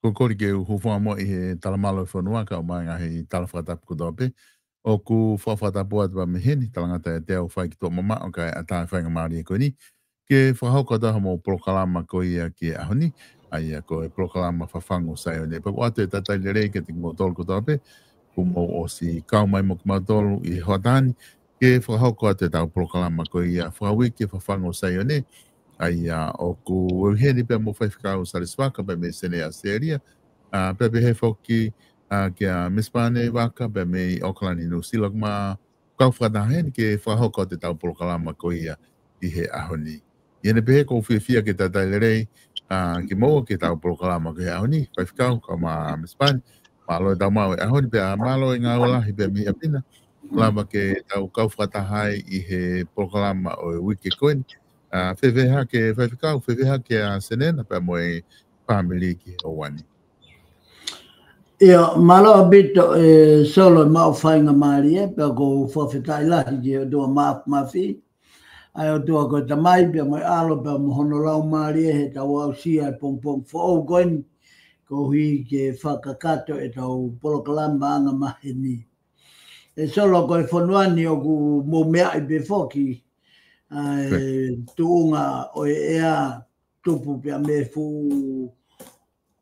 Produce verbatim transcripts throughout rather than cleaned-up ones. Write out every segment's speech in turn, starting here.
Ko e kole ke u hūfanga muʻa ʻi he talamalu ʻo e fonua kae ʻumaʻā e ngaahi tala fakatapu kotoa pē. ʻOku fakatapu atu pea mei heni, talangata ʻiate au ʻa e faʻahinga tuʻa mamaʻo kae ʻatā e faingamālie ko eni ke fakahoko atu ai haʻamou polokalama ko ia ki he ʻaho ni, ʻa ia ko e polokalama Fafangu Saione. Pea ʻoatu e talitali lelei kiate kimoutolu kotoa pē kuo mou ʻosi kau mai mo kimautolu ʻi he hoʻatā ni ke fakahoko atu ʻetau polokalama ko ia fakauike Fafangu Saione, ʻa ia ʻoku ou ʻi heni pea mo Faifekau Salesi Vaka pea mei Senē, ʻAositelēlia, ʻa, pea pehē foki, ʻa, kia Miss Pane Vaka pea mei ʻAokalani, Nuʻusila, ʻoku ma kau fakataha heni ke fakahoko atu ʻetau polokalama ko ia ʻi he ʻaho ni. ʻI heʻene pehē, ʻoku ou fiefia ke talitali lelei, ʻa, kimoua ki heʻetau polokalama ko ia he ʻaho ni, Faifekau kae ʻumaʻā Miss Pane. Mālō e tau maʻu e ʻaho ni pea mālō e ngāue lahi pea mei ʻapi na, lava ke tau kau fakataha ai ʻi he polokalama ʻo e uike ko eni. ʻA, fēfē hake Faifekau, fēfē hake ʻa Senē na pea mo e fāmili ki he houa ni? ʻIo, mālō ʻaupito ē Solo e maʻu faingamālie, pea ʻoku ou fakafetaʻi lahi ki he ʻOtua Māfimafi, ʻa e ʻOtua ko e Tamai pea mo e ʻAlo pea mo hono Laumālie, heʻetau aʻusia e pongipongi foʻou ko eni koeʻuhi ke fakakakato ʻetau polokalama anga maheni. ʻE Solo, ko e fonua ni ʻoku mou meaʻi pē foki ʻa e tuʻunga ʻo e ʻea, tupu pea mei he fuʻu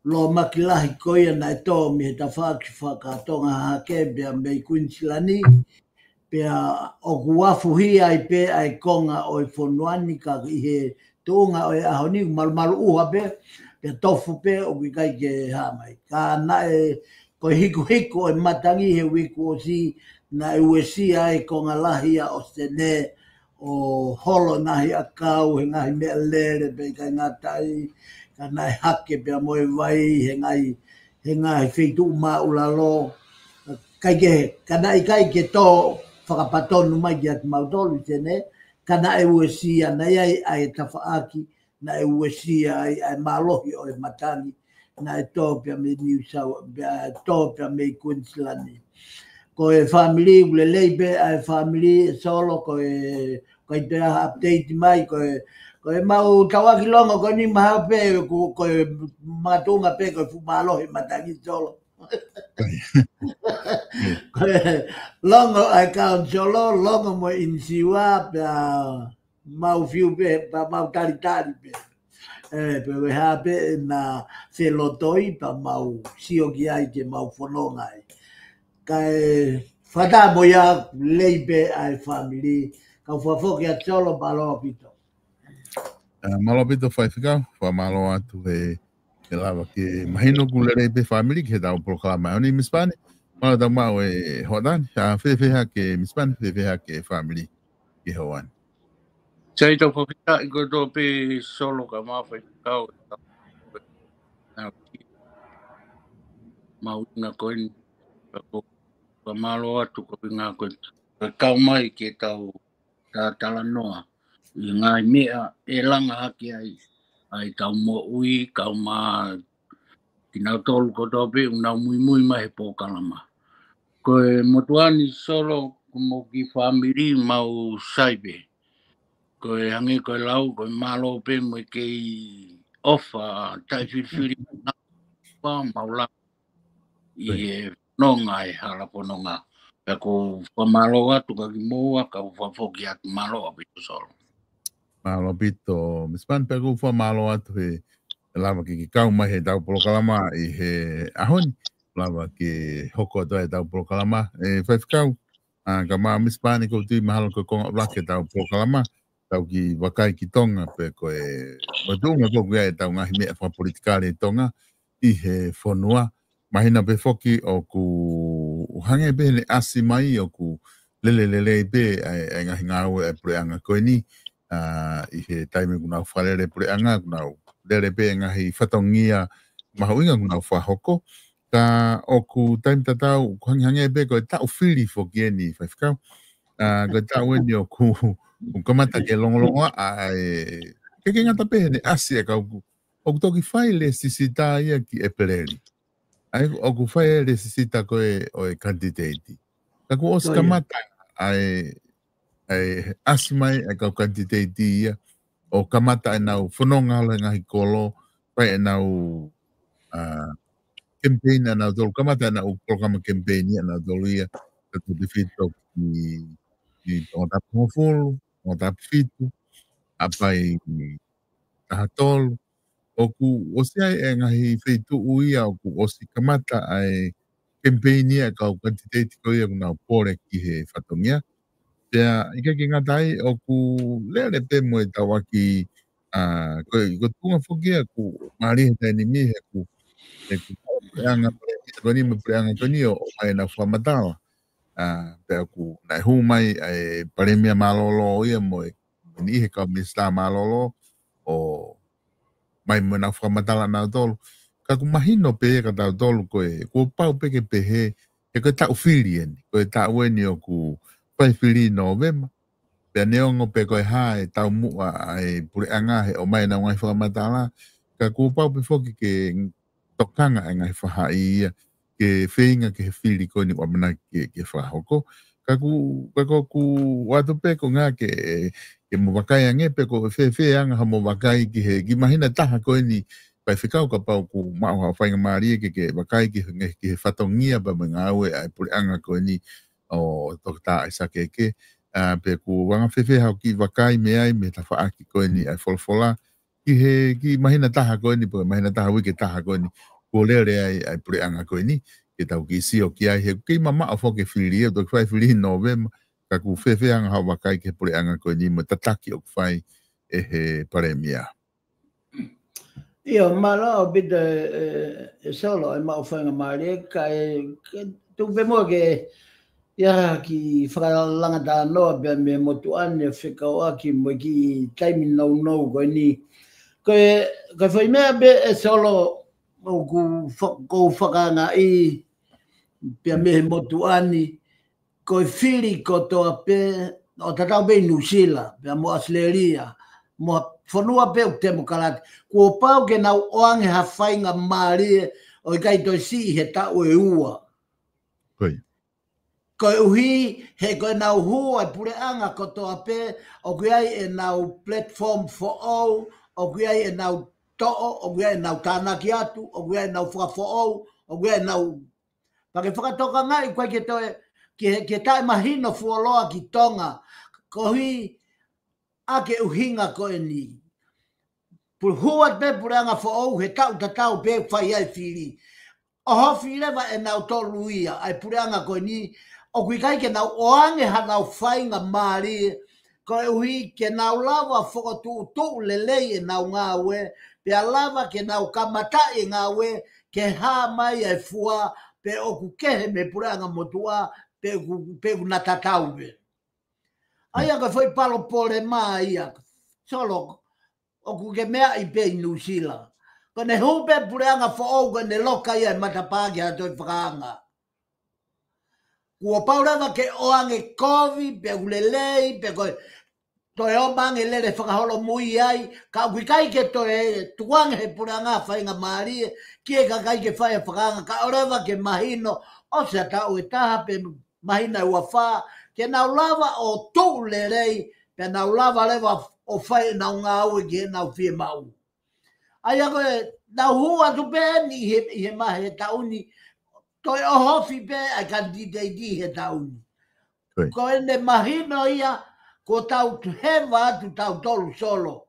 lōmaki lahi ko ia naʻe tō mei he tafaʻaki fakatonga hahake pea mei Kuinisilani, pea ʻoku afuhi ai pē ʻa e konga ʻo e fonua ni, ka ʻi he tuʻunga ʻo e ʻaho ni ʻoku malumalu ʻuha pē, pea tofu pē, ʻoku ʻikai ke hā mai. Ka naʻe, ko e hikuhiku ʻo e matangi he uike kuo ʻosi, naʻe uesia ai e konga lahi ia ʻo Senē, ʻo holo e ngaahi ʻakau he ngaahi meʻalele pea ʻikai ngata ai, ka naʻe hake pea mo e vai he ngaahi, he ngaahi feituʻu māʻulalo. Kae kehe, ka naʻe ʻikai ke tō fakapatonu mai kiate kimautolu ʻi Senē, ka naʻe uesia, naʻe ʻi ai ʻa e tafaʻaki naʻe uesia ai ʻa e mālohi ʻo e matangi, naʻe tō pea mei New South, pea tō pea mei Kuinisilani. Ko e fāmili, ʻoku lelei pē ʻa e fāmili ē Solo, ko e, ko e toe ʻai ha update mai, ko e, ko e mau tauʻaki longo ko eni mahalo pē, ko, ko e makatuʻunga pē ko e fuʻu mālohi e matangi Solo. Ko e longo ʻa e kau Solo, longo mo e ʻinisiua, pea mau fiu pē, pea mau talitali pē. ʻE, pea ʻe hā pē ʻena felotoi, pea mau sio ki ai ke mau fononga ai. Kae fakataha mo ia, lelei pē ʻa e fāmili. Kau fakafoki atu Solo, mālō ʻaupito. ʻA, mālō ʻaupito Faifekau, fakamālō atu he, he lava ke mahino ʻoku lelei pē fāmili ki heʻetau polokalama. ʻOni Miss Pane, mālō e tau maʻu e hoʻatā ni, ʻa, fēfē hake Miss Pane, fēfē hake fāmili ki he houa ni? Sai, tau fakafetaʻi kotoa pē Solo kae ʻumaʻā Faifekau, ʻa, mahuʻinga ko eni, ka ko, fakamālō atu ko e ʻuhinga ko e, ko e kau mai ke tau talatalanoa ʻi he ngaahi meʻa ʻe langa hake ai ʻa ʻetau moʻui, kau mai kinautolu kotoa pē ʻoku nau muimui mai he polokalama. Ko e motuʻa ni Solo, ko hoʻomou kiʻi fāmili mau sai pē. Ko e hangē ko e lau, ko e mālō pē mo e kei ʻofa taʻefilifili na pea mau lava ʻi he fononga e hala fononga. Pea ʻoku ou fakamālō atu kia kimoua, kau fakafoki atu, mālō ʻaupito Solo. Mālō ʻaupito Miss Pane, pea ʻoku ou fakamālō atu he lava ke ke kau mai heʻetau polokalama ʻi he ʻaho ni, lava ke hoko atu ai ʻetau polokalama. ʻE Faifekau, ʻa, kae ʻumaʻā Miss Pane, ʻoku ou tui mahalo ko e konga ʻuluaki ʻetau polokalama, tau kiʻi vakai ki Tonga, pea ko e, mo e tuʻunga ko ē ʻoku ʻi ai ʻetau ngaahi meʻa fakapolitikale ʻi Tonga, ʻi he fonua. Mahino pē foki ʻoku hangē pē ʻene ʻasi mai ʻoku lele lelei pē ʻa e, ʻa e ngaahi ngāue ʻa e puleʻanga ko eni, ʻa, ʻi he taimi ʻoku nau fakalele puleʻanga, ʻoku nau lele pē ngaahi fatongia mahuʻinga ʻoku nau fakahoko. Ka ʻoku taimi tatau, ʻoku hangehangē pē ko e taʻu fili foki eni Faifekau. ʻA, ko e taʻu eni ʻoku, ʻoku kamata ke longolongoaʻa ʻa e, ʻikai ke ngata pē heʻene ʻasi ʻa e kau, ʻoku toki fai lēsisita ia ki ʻEpeleli. ʻA ia ʻoku fai e lēsisita ko ē ʻo e kanititeiti. Ka kuo ʻosi kamata ʻa e, ʻa e ʻasi mai ʻa e kau kanititeiti ia, ʻo kamata ʻenau fononga holo he ngaahi kolo, fai ʻenau, ʻa, kemipeini ʻanautolu, kamata ʻenau polokalama kemipeini ʻanautolu ia, ka tau tefito ki, ki Tongatapu hongofulu, Tongatapu fitu, ʻapai taha tolu. ʻOku ʻosi ʻi ai e ngaahi feituʻu ia ʻoku ʻosi kamata ʻa e kemipeini ʻa e kau kanititeiti ko ia ʻoku nau pole ki he fatongia. Pea ʻikai ke ngata ai ʻoku lele pē mo e tauʻaki, ʻa, ko e, ko e tuʻunga foki ia ʻoku mālie he taimi ni he ʻoku, he ʻoku puleʻanga, puleʻanga ko eni mo e puleʻanga ko eni ʻo, ʻomai ʻenau fakamatala. ʻA, pea ʻoku naʻe hū mai ʻa e palēmia mālōlō ia mo e, mo e niʻihi kau minisitā mālōlō ʻo mai mo ʻenau fakamatala ʻanautolu. Ka ʻoku mahino pē ia kia tautolu ko e, kuo pau pē ke pehē, he ko e taʻu fili eni, ko e taʻu eni ʻoku fai fili ʻi Nōvema. Pea neongo pē ko e hā e taumuʻa ʻa e puleʻanga he ʻomai ʻenau ngaahi fakamatala, ka kuo pau pē foki ke tokanga e ngaahi faʻahi ia ke feinga ki he fili ko eni ʻoku ʻamanaki ke, ke fakahoko. Ka ʻoku, ka ʻoku ou ʻoatu pē ko e ngaahi ke, ke mo vakai ange pē ko e fēfē anga hoʻomo vakai ki he, ki māhina taha ko eni, Faifekau, kapau ʻoku maʻu haʻo faingamālie ke, ke vakai ki he, ki he fatongia pea mo e ngāue ʻa e puleʻanga ko eni ʻo Toketā ʻAisake Eke. ʻA, pe ʻoku anga fēfē haʻo kiʻi vakai mei ai mei he tafaʻaki ko eni ʻa e folofola ki he, ki māhina taha ko eni, pe māhina taha, uike taha ko eni, kuo lele ai ʻa e puleʻanga ko eni, ke tau kiʻi sio ki ai, he ʻoku kei mamaʻo foki e fili, ʻe toki fai fili ʻi Nōvema, ka ʻoku fēfē anga haʻo vakai ki he puleʻanga ko eni mo e tataki ʻoku fai ʻe he palēmia. ʻIo, mālō ʻaupito ē, ē, ē Solo, ʻe maʻu faingamālie, kae, kae tuku pē muʻa ke ʻi ai ha kiʻi fakalanga talanoa pea mei he motuʻa ni ʻo fekauʻaki mo e kiʻi taimi nounou ko eni. Ko e, ko e foʻi meʻa pē ē Solo, ʻoku fa-, ʻoku ou fakaangaʻi pea mei he motuʻa ni, ko e fili kotoa pē, ʻo tatau pē ʻi Nuʻusila, pea mo ʻAositelēlia, mo fonua pē ʻoku temokalati, kuo pau ke nau ʻoange ha faingamālie ʻo ʻikai toe siʻi he taʻu ʻe ua. Ko ia. Koeʻuhi, he ko ʻenau hū ʻa e puleʻanga kotoa pē, ʻoku ʻi ai ʻenau platform foʻou, ʻoku ʻi ai ʻenau toʻo, ʻoku ʻi ai ʻenau tānaki atu, ʻoku ʻi ai ʻenau fakafoʻou, ʻoku ʻi ai ʻenau Pea ke fakatokangaʻi ko e ke toe, ke, ke taʻemahino fuoloa ki Tonga, koeʻuhi ʻa e ʻuhinga ko eni. Pulu hua pē puleʻanga foʻou he taʻu tatau pē fai ai fili. ʻOhofi leva ʻe nautolu ia, ʻa e puleʻanga ko eni, ʻoku ʻikai ke nau ʻoange hanau faingamālie, koeʻuhi ke nau lava fokotuʻutuʻu lelei ʻenau ngāue, pea lava ke nau kamataʻi e ngāue, ke hā mai e fua, pe ʻoku kehe mei he puleʻanga motuʻa, pe ʻoku, pe ʻoku na tatau pē. ʻA ia ko e foʻi palopalema ia, Solo, ʻoku ke meaʻi pē ʻi Nuʻusila. Ko ʻene hū pē puleʻanga foʻou ko ʻene loka ia e matapā ki ha toe fakaanga. Kuo pau leva ke ʻoange kovi, pe ʻoku lelei, pe ko e toe ō mai ange lele fakaholomui ai, ka ʻoku ʻikai ke toe tukuange he puleʻanga faingamālie, ki he kakai ke fai e fakaanga, kae ʻoua leva ke mahino, ʻosi ʻa e taʻu ʻe taha pe māhina ʻe ua fā, ke nau lava ʻo tuʻu lelei, pea nau lava leva ʻo fai ʻenau ngāue ki heʻenau fiemaʻu. ʻA ia ko e, nau hū atu pē eni ʻi he, ʻi he māhina he taʻu ni, toe ʻohofi pē ʻa e kanititeiti he taʻu ni. Ko ia. Ko ʻene mahino ia, kuo tau heva atu tautolu Solo.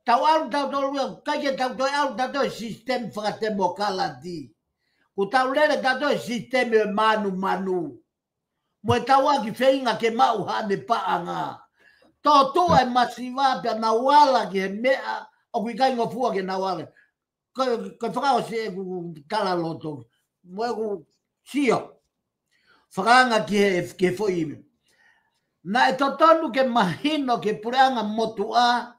Tau ʻalu tautolu ia, ʻikai ke tau toe ʻalu tautolu he sisitemi fakatemokalati. Kuo tau lele tautolu he sisitemi ʻo e mānumanu. Mo e tauʻaki feinga ke maʻu haʻane paʻanga. Tō tuʻa e masiva pea nau ala ki he meʻa, ʻoku ʻikai ngofua ke nau ala. Ko, ko e fakaʻosi ʻeku talaloto. Mo ʻeku sio. Fakaanga ki he, ki he foʻi. Naʻe totonu ke mahino ki he puleʻanga motuʻa,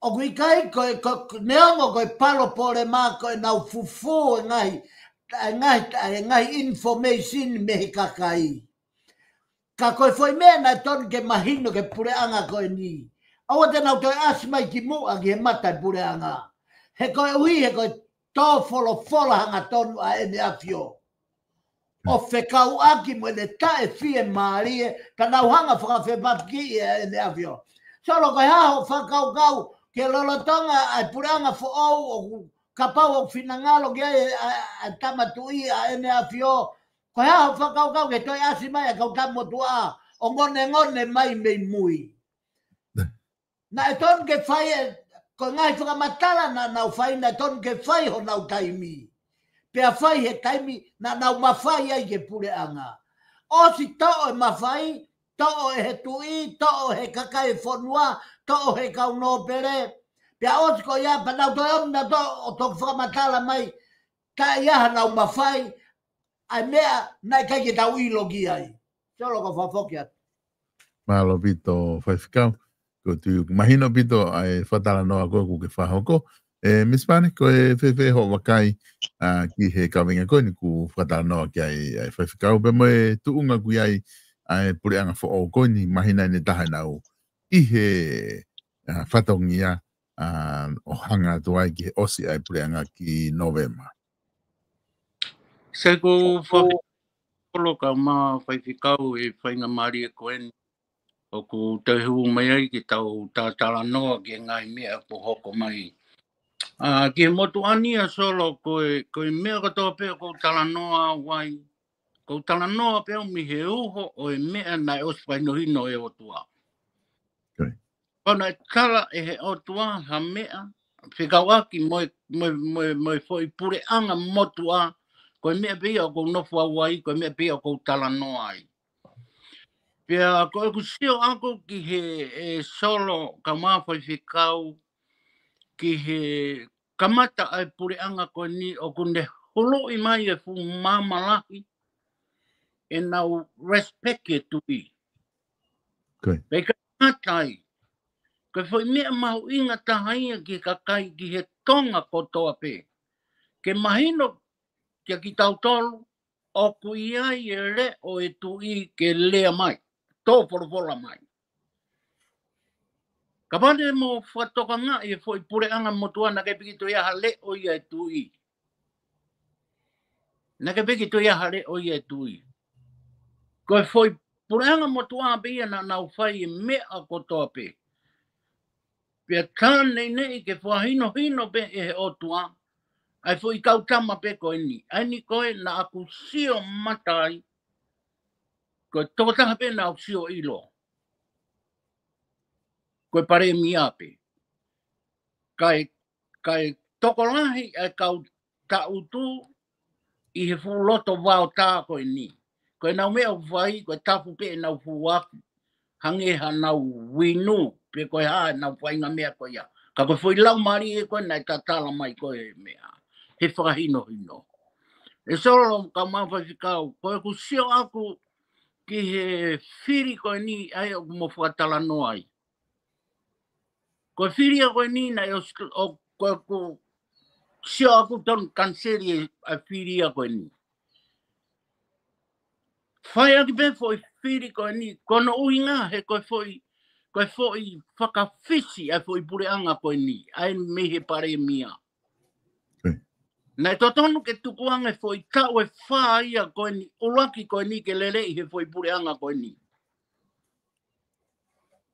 ʻoku ʻikai ko e, ko, neongo ko e palopalema ko ʻenau fufū e ngaahi, e ngaahi, e ngaahi information mei he kakai. Ka ko e foʻi meʻa naʻe tonu ke mahino ki he puleʻanga ko eni. ʻOua te nau toe ʻasi mai ki muʻa ki he mata e puleʻanga. He koeʻuhi, he ko e tō folofola hangatonu ʻa ʻEne ʻAfio. ʻO fekauʻaki mo ʻene taʻefiemālie, ka nau hanga fakafepakiʻi ʻa ʻEne ʻAfio. Solo, ko e hā hoʻo fakakaukau, ki he lolotonga ʻa e puleʻanga foʻou ʻoku kapau ʻoku finangalo ki ai ʻa e tama tuʻi ʻa ʻEne ʻAfio, ko e hā hoʻo fakakaukau ke toe ʻasi mai ʻa e kau tama motuʻa ʻo ngonengone mai mei mui? Naʻe tonu ke fai e, ko e ngaahi fakamatala naʻa nau fai, naʻe tonu ke fai honau taimi. Pea fai he taimi naʻa nau mafai ai ki he puleʻanga. ʻOsi toʻo e mafai, toʻo ʻe he tuʻi, toʻo he kakai e fonua, toʻo he kau nōpele. Pea ʻosi ko ia, pea nau toe ʻomi nau toe ʻo toki fakamatala mai, ka ʻi ai hanau mafai, ʻa e meʻa naʻe ʻikai ke tau ʻilo ki ai. Solo, ko e fakafoki atu. Mālō ʻaupito Faifekau. Ko e tuʻu mahino ʻaupito ʻa e fakatalanoa ko ē kuo ke fakahoko. ʻE, Misi Pane, ko e fēfē hoʻo vakai, ʻa, ki he kaveinga ko eni kuo fakatalanoa ki ai ʻa e Faifekau, pea mo e tuʻunga ʻoku ʻi ai ʻa e puleʻanga foʻou ko eni, mahino ʻe taha ʻenau ʻi he, ʻa, fatongia, ʻa, ʻo hanga atu ai ki he ʻosi ʻa e puleʻanga ki Nōvema. Sai, ko e fakafoki atu Solo, kae ʻumaʻā Faifekau, ʻi he faingamālie ko eni ʻoku tau hū mai ai ke tau talanoa ki he ngaahi meʻa kuo hoko mai. ʻA, ki he motuʻa ni ʻa Solo, ko e, ko e meʻa kotoa pē ʻoku ou talanoa au ai, ʻoku ou talanoa pē au mei he uho ʻo e meʻa naʻe ʻosi fakahinohino ʻe he ʻOtua. Ko ia. Pau naʻe tala ʻe he ʻOtua ha meʻa, fekauʻaki mo e, mo e, mo e, mo e foʻi puleʻanga motuʻa, ko e meʻa pē ia ʻoku ou nofo au ai, ko e meʻa pē ia ʻoku ou talanoa ai. Pea ko ʻeku sio ʻaku ki he, ʻe Solo, kae ʻumaʻā Faifekau, ki he kamata ʻa e puleʻanga ko eni ʻoku ne huluʻi mai e fuʻu maama lahi ʻenau respect e tuʻi. Ko ia. Pea ʻikai ngata ai, ko e foʻi meʻa mahuʻinga taha ia ki he kakai, ki he Tonga kotoa pē. Ke mahino kia kitautolu, ʻoku ʻi ai e leʻo e tuʻi ke lea mai, tō folofola mai. Kapau te mou fakatokangaʻi e foʻi puleʻanga motuʻa, naʻe ʻikai pē ke toe ʻi ai ha leʻo ia e tuʻi. Naʻe ʻikai pē ke toe ʻi ai ha leʻo ia e tuʻi. Ko e foʻi puleʻanga motuʻa pē ia naʻa nau fai e meʻa kotoa pē. Pea tā neineʻi ke fakahinohino pē ʻe he ʻOtua ʻa e foʻi kau tama pē ko eni. ʻA eni ko ē naʻa ku sio mata ai, ko e tokotaha pē naʻa ku sio ʻilo, ko e palēmia pē. Kae, kae tokolahi ʻa e kau taʻutu ʻi he fuʻu loto vaotā ko eni. Ko ʻenau meʻa ʻoku fai, ko e tafu pē ʻenau fuʻu afi, hangē hanau inu, pe ko e hā ʻenau faʻahinga meʻa ko ia. Ka ko e foʻi laumālie ko ē naʻe tatala mai ko e meʻa he fakahinohino. ʻE Solo, kae ʻumaʻā Faifekau, ko ʻeku sio ʻaku ki he fili ko eni ʻa ia ʻoku mou fakatalanoa ai. Ko e fili ia ko eni naʻe ʻosi, ʻo, ko ʻeku sio ʻaku tonu kaniseli ʻa e fili ia ko eni. Fai ʻaki pē foʻi fili ko eni, ko hono ʻuhinga he ko e foʻi, ko e foʻi fakafisi ʻa e foʻi puleʻanga ko eni, ʻa ē mei he palēmia. Ko ia. Naʻe totonu ke tukuange foʻi taʻu ʻe fā ia ko eni, ʻuluaki ko eni ke lele ʻi he foʻi puleʻanga ko eni.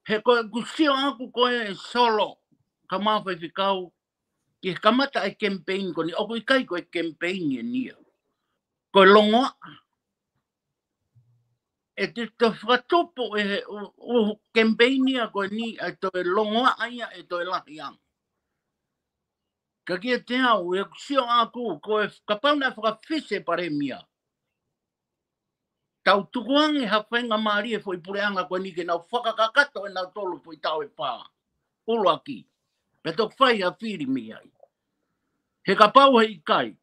He ko ʻeku sio ʻaku ko ē Solo, kae ʻumaʻā Faifekau, ki he kamata e campaign ko eni, ʻoku ʻikai ko e campaign eni ia. Ko e longoaʻa. ʻE te, te fakatupu ʻe he ʻū, ʻū campaign ia ko eni, ʻe toe longoaʻa ia, ʻe toe lahi ange. Ka kiate au, ʻeku sio ʻaku, ko e kapau naʻe fakafisi e palēmia, tau tukuange ha faingamālie foʻi puleʻanga ko eni ke nau fakakakato ʻenautolu foʻi taʻu ʻe fā. ʻUluaki. Pea toki fai ha fili mei ai. He kapau he ʻikai,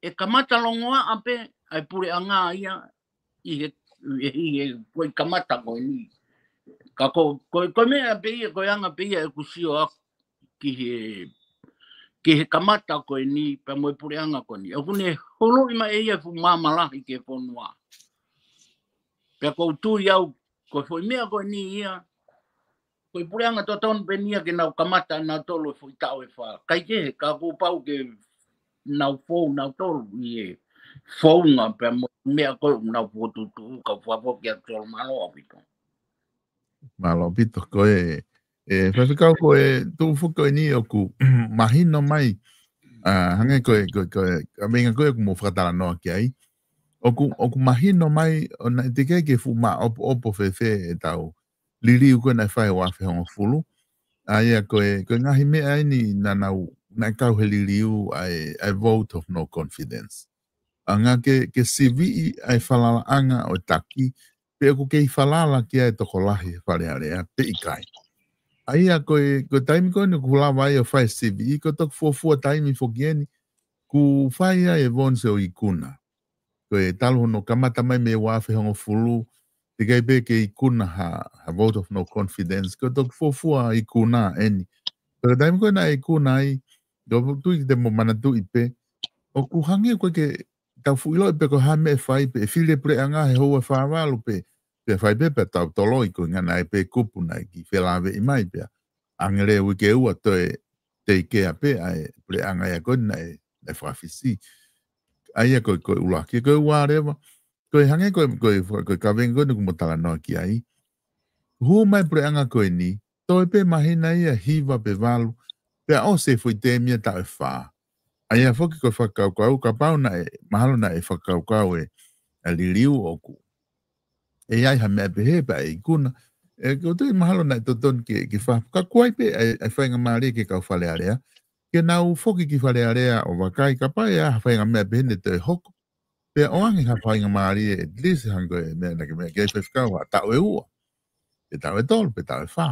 ʻe kamata longoaʻa pē ʻa e puleʻanga ia ʻi he, ʻi he, ʻi he foʻi kamata ko eni. Ka ko, ko, ko e meʻa pē ia, ko e anga pē ia ʻeku sio ʻaku ki he, ki he kamata ko eni, pea mo e puleʻanga ko eni. ʻOku ne huluʻi mai ʻe ia e fuʻu maama lahi ki he fonua. Pea ʻoku ou tui au, ko e foʻi meʻa ko eni ia, ko e puleʻanga totonu pē eni ia ke nau kamata ʻenautolu e foʻi taʻu ʻe fā. Kae kehe, ka kuo pau ke nau fou nautolu ʻi he founga pea mo e meʻa ko ē ʻoku nau fokotuʻutuʻu, kau fakafoki atu Solo, mālō ʻaupito. Mālō ʻaupito, ko e, ʻe Faifekau, ko e tuʻu foki ko eni ʻoku mahino mai ʻA, hangē ko e, ko e, ko e, ʻa e meʻa ko ē ʻoku mou fakatalanoa ki ai. ʻOku, ʻoku mahino mai, ʻo naʻe teʻeki ke fuʻu maʻopoʻopo fēfē ʻetau liliu ko ē naʻe fai ʻo ua afe hongofulu. ʻA ia ko e, ko e ngaahi meʻa eni naʻa nau, naʻe kau he liliu ʻa e, ʻa e vote of no confidence. ʻA ngā ke, ke siviʻi ʻa e falalaʻanga ʻo e taki, pe ʻoku kei falala ki ai e tokolahi he Fale Alea, pe ʻikai. ʻA ia ko e, ko e taimi ko eni ʻoku lava ai ʻo fai siviʻi, ko e toki fuofua taimi foki eni, ʻoku fai ai e vonse ʻo ikuna. Ko e talu hono kamata mai mei he ua afe hongofulu, teʻeki ai pē ke ikuna ha, ha vote of no confidence, ko e toki fuofua ikuna eni. Ko e taimi ko ē naʻe ikuna ai, ko e tui ki te mo manatuʻi pē, ʻoku hangē ko ē ke tau fuʻu ʻiloʻi pē ko e hā e meʻa ʻe fai pē, ʻe fili e puleʻanga he houa ʻe fā valu pē, pea fai pē pea tau toloi ko e ngana e pē kupu naʻe kiʻi felāveʻi mai pea. ʻAngele uike ua toe teikea pē ʻa e puleʻanga ia ko ē naʻe, naʻe fakafisi. ʻA ia ko e, ko e ʻuluaki, ko e ua leva, ko e hangē ko e, ko e, ko e kaveinga ko eni ʻoku mou talanoa ki ai. Hū mai puleʻanga ko eni, toe pē māhina ia hiva pe valu, pea ʻosi e foʻi teemi ia taʻu ʻe fā. ʻA ia foki ko e fakakaukau, kapau naʻe, mahalo naʻe fakakaukau e, ʻa e liliu ʻoku ʻe ʻi ai ha meʻa pehē pea ʻe ikuna. ʻE, ko e tui mahalo naʻe totonu ke, ke fa-, ka kuo ʻi ai pē ʻa e, ʻa e faingamālie ki he kau Fale Alea. Ke nau foki ki Fale Alea ʻo vakai kapau ʻe ʻi ai ha faʻahinga meʻa pehē ne toe hoko. Pea ʻoange ha faingamālie, at least hangē ko e meʻa naʻa ke meʻa ki ai faifekau, ha taʻu ʻe ua, pe taʻu ʻe tolu, pe taʻu ʻe fā.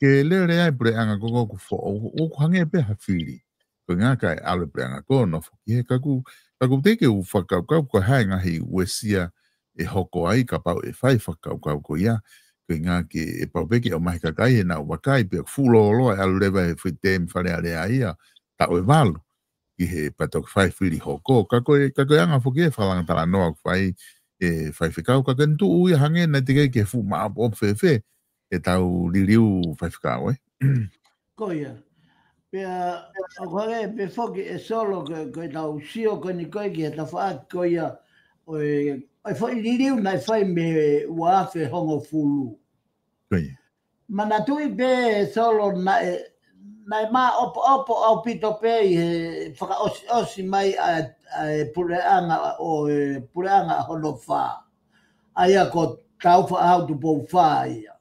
Ke lele ai puleʻanga ko ē ʻoku foʻou, ʻoku hangē pē ha fili. Ko e ngā kae ʻalu e puleʻanga ko ē ʻo nofo ki he kaku, kaku teʻeki ke u fakakaukau ko e hā e ngaahi uesia ʻe hoko ai kapau ʻe fai fakakaukau ko ia. Ko e ngā ke ʻe pau pē ke ʻomai e kakai he nau vakai pea fuʻu lōloa ʻe ʻalu leva he foʻi teemi Fale Alea ia, taʻu ʻe valu ki he pea toki fai fili hoko. Ka ko e, ka ko e anga foki e fakalanga talanoa ʻoku fai ʻe faifekau, ka ko e tuʻu ia hangē naʻe teʻeki ke fuʻu maʻopoʻopo fēfē ʻetau liliu faifekau, ē? Ko ia. Pea, ʻoku hangē pē foki ʻe Solo ko, ko ʻetau sio ko eni ko ē ki he tafaʻaki ko ia ʻo e, ʻo e foʻi liliu naʻe fai mei he ua afe hongofulu. Ko ia. Manatuʻi pē Solo naʻe, naʻe maʻopoʻopo ʻaupito pē ʻi he fakaʻosiʻosi mai ʻa, ʻa e puleʻanga ʻo e puleʻanga hono fā. ʻA ia ko Tāufaʻāhau Tupou fā ia.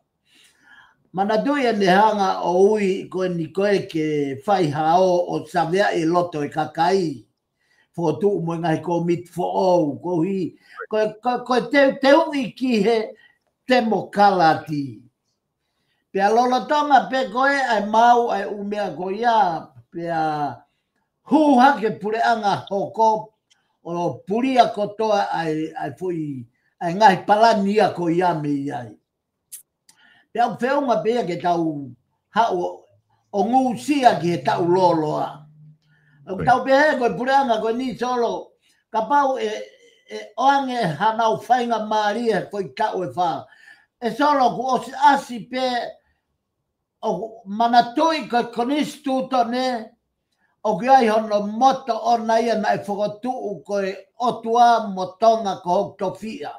Manatuʻi ʻene hanga ʻo ui ko eni ko ē ke fai hao ʻo saveaʻi e loto e kakai. Fokotuʻu mo e ngaahi kōmiti foʻou, koeʻuhi, ko, ko, ko e teuteuʻi ki he temokalati. Pea lolotonga pē ko ē ʻa e maʻu ʻa e ʻū meʻa ko ia, pea hū hake puleʻanga hoko, ʻo pulia kotoa ʻa e, ʻa e foʻi, ʻa e ngaahi palani ia ko ia mei ai. Pea ʻoku feʻunga pē ia ke tau haʻu ʻo, ʻo ngusia ki he taʻu lōloa. ʻOku Ko ia. tau pehē ko e puleʻanga ko eni Solo, kapau ʻe, ʻe ʻoange hanau faingamālie he foʻi taʻu ʻe fā. ʻE Solo kuo ʻosi ʻasi pē ʻoku manatuʻi ko e konisitūtone, ʻoku ʻi ai hono moto ʻona ia naʻe fokotuʻu ko e ʻOtua mo Tonga ko hoku tofiʻa.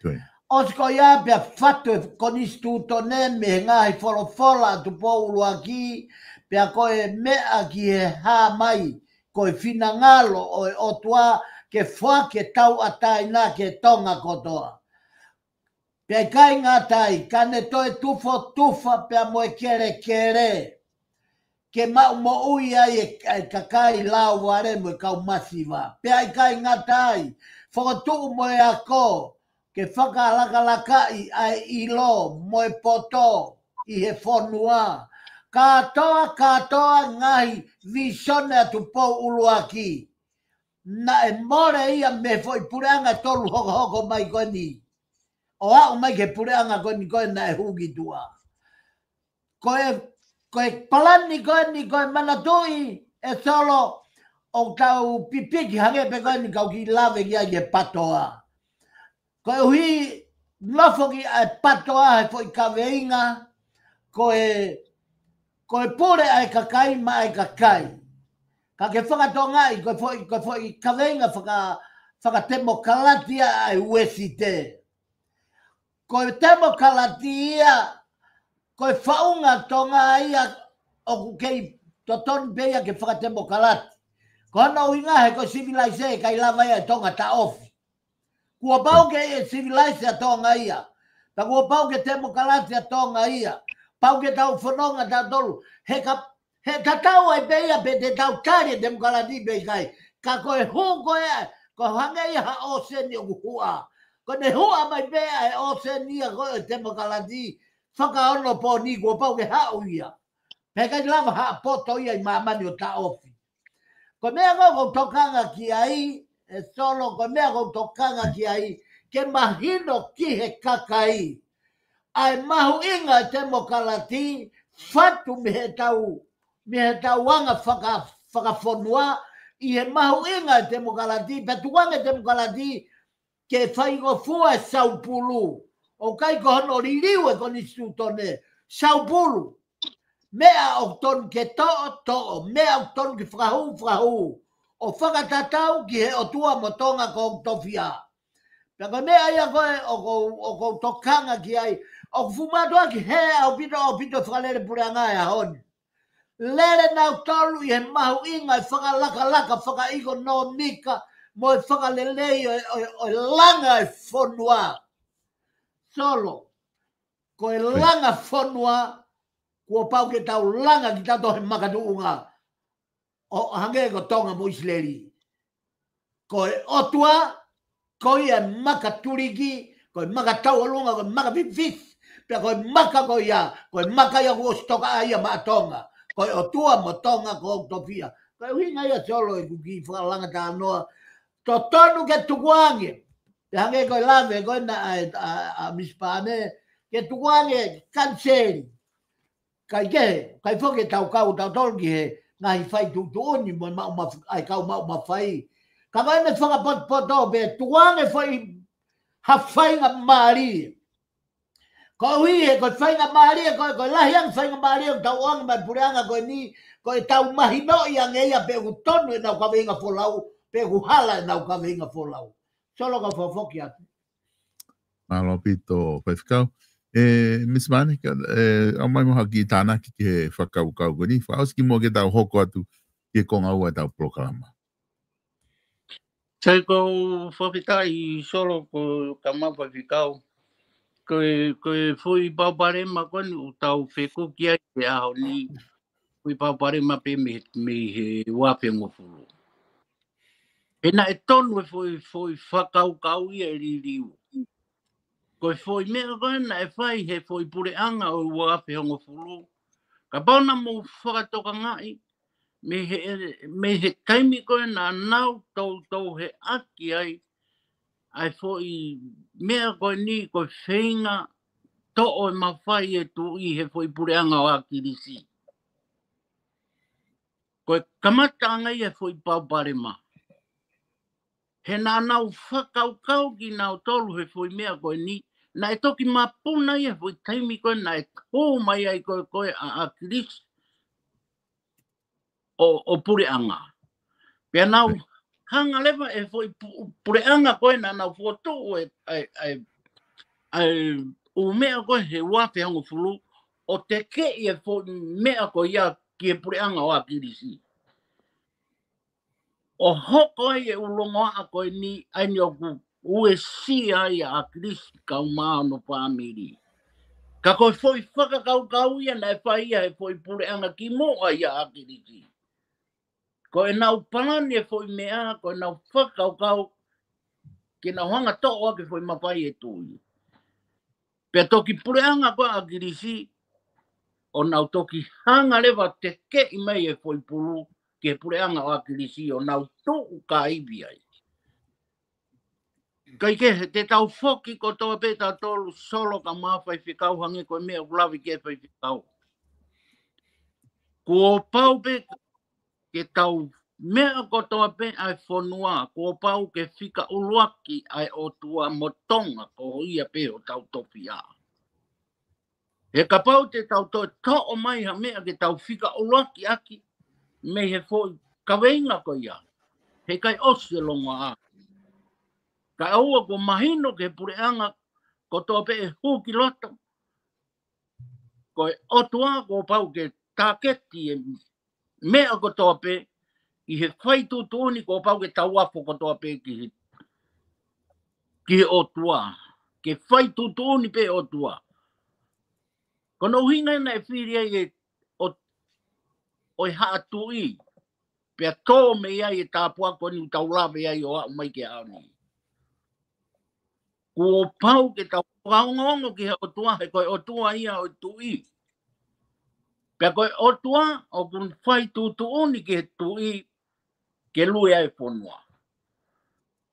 Ko ia. ʻOsi ko ia pea fatu e konisitūtone mei he ngaahi folofola ʻa Tupou ʻUluaki, pea ko e meʻa ki he hā mai, ko e finangalo ʻo e ʻOtua ke foaki e tauʻatāina ki he Tonga kotoa. Pea ʻikai ngata ai, ka ne toe tufotufa pea mo e kelekele ke maʻu moʻui ai e, e kakai lauvale mo e kau masiva. Pea ʻikai ngata ai, fokotuʻu mo e ako ke fakalakalakaʻi ʻa e ʻilo mo e poto ʻi he fonua. Kātoa, kātoa ngaahi vīsone ʻa Tupou ʻUluaki. Naʻe mole ia mei he foʻi puleʻanga ʻe tolu hokohoko mai ko eni. ʻO aʻu mai ki he puleʻanga ko eni ko ē naʻe hū ki tuʻa. Ko e, ko e palani ko eni ko e manatuʻi ʻe Solo ʻoku tau pipiki hangē pē ko eni kau kiʻi lave ki ai ki he patoa. Koeʻuhi nofo ki ai e patoa he foʻi kaveinga, ko e, ko e pule ʻa e kakai maʻa e kakai. Ka ke fakatongaʻi, ko e foʻi, ko e foʻi kaveinga faka-, fakatemokalati ʻa e Uēsite. Ko e temokalati ia, ko e faʻunga Tonga ia ʻoku kei totonu pē ia ke fakatemokalati. Ko hono ʻuhinga he ko e sivilaise ʻe ʻikai lava ia ʻe Tonga taʻofi. Kuo pau ke ʻe sivilaise ʻa Tonga ia. Pea kuo pau ke temokalati ʻa Tonga ia. Pau ke tau fononga tautolu. He ka, he tatau ai pē ia pe te tau tali e temokalati pe ʻikai. Ka ko e hū ko ē, ko e hangē ia ha ʻōseni ʻoku huʻa. Ko ʻene huʻa mai pē ʻa e ʻōseni ia ko e temokalati. Fakaonopooni kuo pau ke haʻu ia. Pea ʻikai lava ha poto ia ʻi māmani ʻo taʻofi. Ko e meʻa ko ē ʻoku ou tokanga ki ai, ʻe Solo, ko e meʻa ʻoku ou tokanga ki ai, ke mahino ki he kakai ʻa e mahuʻinga e temokalati, fatu mei heʻetau, mei heʻetau anga faka-, fakafonua, ʻi he mahuʻinga e temokalati, pea tukuange e temokalati, ke faingofua e saupulu. ʻOku ʻikai ko hono liliu e konisitūtone, saupulu. Meʻa ʻoku tonu ke toʻo, toʻo. Meʻa ʻoku tonu ke fakahū, fakahū. ʻO fakatatau ki he ʻOtua mo Tonga ko hoku tofiʻa. Pea ko e meʻa ia ko ē ʻoku ou, ʻoku ou tokanga ki ai. ʻOku fuʻu mātuʻaki hē ʻaupito, ʻaupito fakalele puleʻanga he ʻaho ni. Lele nautolu ʻi he mahuʻinga e fakalakalaka fakaʻekonōmika mo e fakalelei ʻo e, ʻo e, ʻo e langa e fonua. Solo, ko e langa fonua, kuo pau ke tau langa kitautolu he makatuʻunga. ʻO hangē ko Tonga mo ʻIsileli. Ko e ʻOtua, ko ia e maka tuliki, ko e maka tauʻolunga, ko e maka fifisi. Pea ko e maka ko ia, ko e maka ia kuo ʻosi tokaʻi ia maʻa Tonga. Ko e ʻOtua mo Tonga ko hoku tofiʻa. Ko e ʻuhinga ia Solo ʻeku kiʻi fakalanga talanoa. Totonu ke tukuange. Pea hangē ko e lave ko ena ʻa, ʻa, ʻa Misi Pane, ke tukuange kaniseli. ʻIkai ke, ʻikai foki ke tau kau tautolu ki he ngaahi fai tuʻutuʻuni mo e maʻu maf-, ʻa e kau maʻu mafai. Ka ko ʻene fakapotopoto pē tukuange foʻi ha faingamālie. Koeʻuhi he ko e faingamālie, ko e, ko e lahi ange faingamālie ʻoku tau ʻoange mai puleʻanga ko eni, ko ʻetau mahinoʻi ange ia pe ʻoku tonu ʻenau kaveinga folau, pe ʻoku hala ʻenau kaveinga folau. Solo ka fofoki atu. Mālō ʻaupito, Faifekau. ʻE, Misi Pane, ka, ʻe, ʻomai mo ha kiʻi tānaki ki he fakakaukau ko eni. Fakaʻosi kimuʻa ke tau hoko atu ki he konga ua ʻetau polokalama. Sai, ʻoku ou fakafetaʻi Solo ko e kaungā Faifekau. Ko e, ko e foʻi palopalema ko eni ʻoku tau fekuki ai he ʻaho ni. Foʻi palopalema pē mei, mei he ua afe hongofulu. He naʻe tonu e foʻi, foʻi fakakaukau ia ʻe liliu. Ko e foʻi meʻa ko ē naʻe fai he foʻi puleʻanga ʻo e ua afe hongofulu. Kapau naʻa mou fakatokangaʻi, mei he, mei he taimi ko ē naʻa nau toutou heʻaki ai, ʻa e foʻi meʻa ko eni ko e feinga toʻo e mafai e tuʻi he foʻi puleʻanga ʻo ʻAkilisi. Ko e kamataʻanga ia e foʻi palopalema. He naʻa nau fakakaukau kinautolu he foʻi meʻa ko eni, naʻe toki mapuna ia he foʻi taimi ko ē naʻe hū mai ai ko ē ko ē ʻa ʻAkilisi ʻo, ʻo puleʻanga. Pea nau hanga leva e foʻi pu-, puleʻanga ko ē naʻa nau fokotuʻu e, e, e, e ʻū meʻa ko ē he ua afe hongofulu ʻo tekeʻi e foʻi meʻa ko ia ki he puleʻanga ʻo ʻAkilisi. ʻO hoko ai e ʻū longoaʻa ko eni ʻa eni ʻoku uesia ai ʻa ʻAkilisi kae ʻumaʻā hono fāmili. Ka ko e foʻi fakakaukau ia naʻe fai ia he foʻi puleʻanga kimuʻa ia ʻa ʻAkilisi. Ko ʻenau palani e foʻi meʻa, ko ʻenau fakakaukau ke nau hanga toʻo ʻaki e foʻi mafai e tuʻi. Pea toki puleʻanga ko ē ʻa ʻAkilisi, ʻo nau toki hanga leva tekeʻi mai e foʻi pulu ki he puleʻanga ʻo ʻAkilisi, ʻo nau tuʻu kāivi ai. Kae kehe, te tau foki kotoa pē tautolu Solo kae ʻumaʻā Faifekau hangē ko e meʻa ʻoku lave ki ai Faifekau. Kuo pau pē ke tau meʻa kotoa pē ʻa e fonua, kuo pau ke fika ʻuluaki ʻa e ʻOtua mo Tonga ko ia pē hotau tofiʻa. He kapau te tau toe toʻo mai ha meʻa ke tau fika ʻuluaki ʻaki, mei he foʻi kaveinga ko ia, heʻikai ʻosi e longoaʻa. Kae ʻoua kuo mahino ki he puleʻanga kotoa pē ʻe hū ki loto, ko e ʻOtua kuo pau ke tāketi e meʻa kotoa pē, ʻi he fai tuʻutuʻuni kuo pau ke tau afo kotoa pē ki he, ki he ʻOtua. Ke fai tuʻutuʻuni pē ʻOtua. Ko hono ʻuhinga naʻe fili ai e ʻo, ʻo e haʻa tuʻi. Pea tō mei ai e tāpuaki ko eni ʻoku tau lave ai ʻo aʻu mai ki he ʻaho ni. Kuo pau ke tau fakaongoongo ki he ʻOtua, he ko e ʻOtua ia ʻo e tuʻi. Pea ko e ʻOtua ʻoku ne fai tuʻutuʻuni ki he tuʻi ke lue ai e fonua.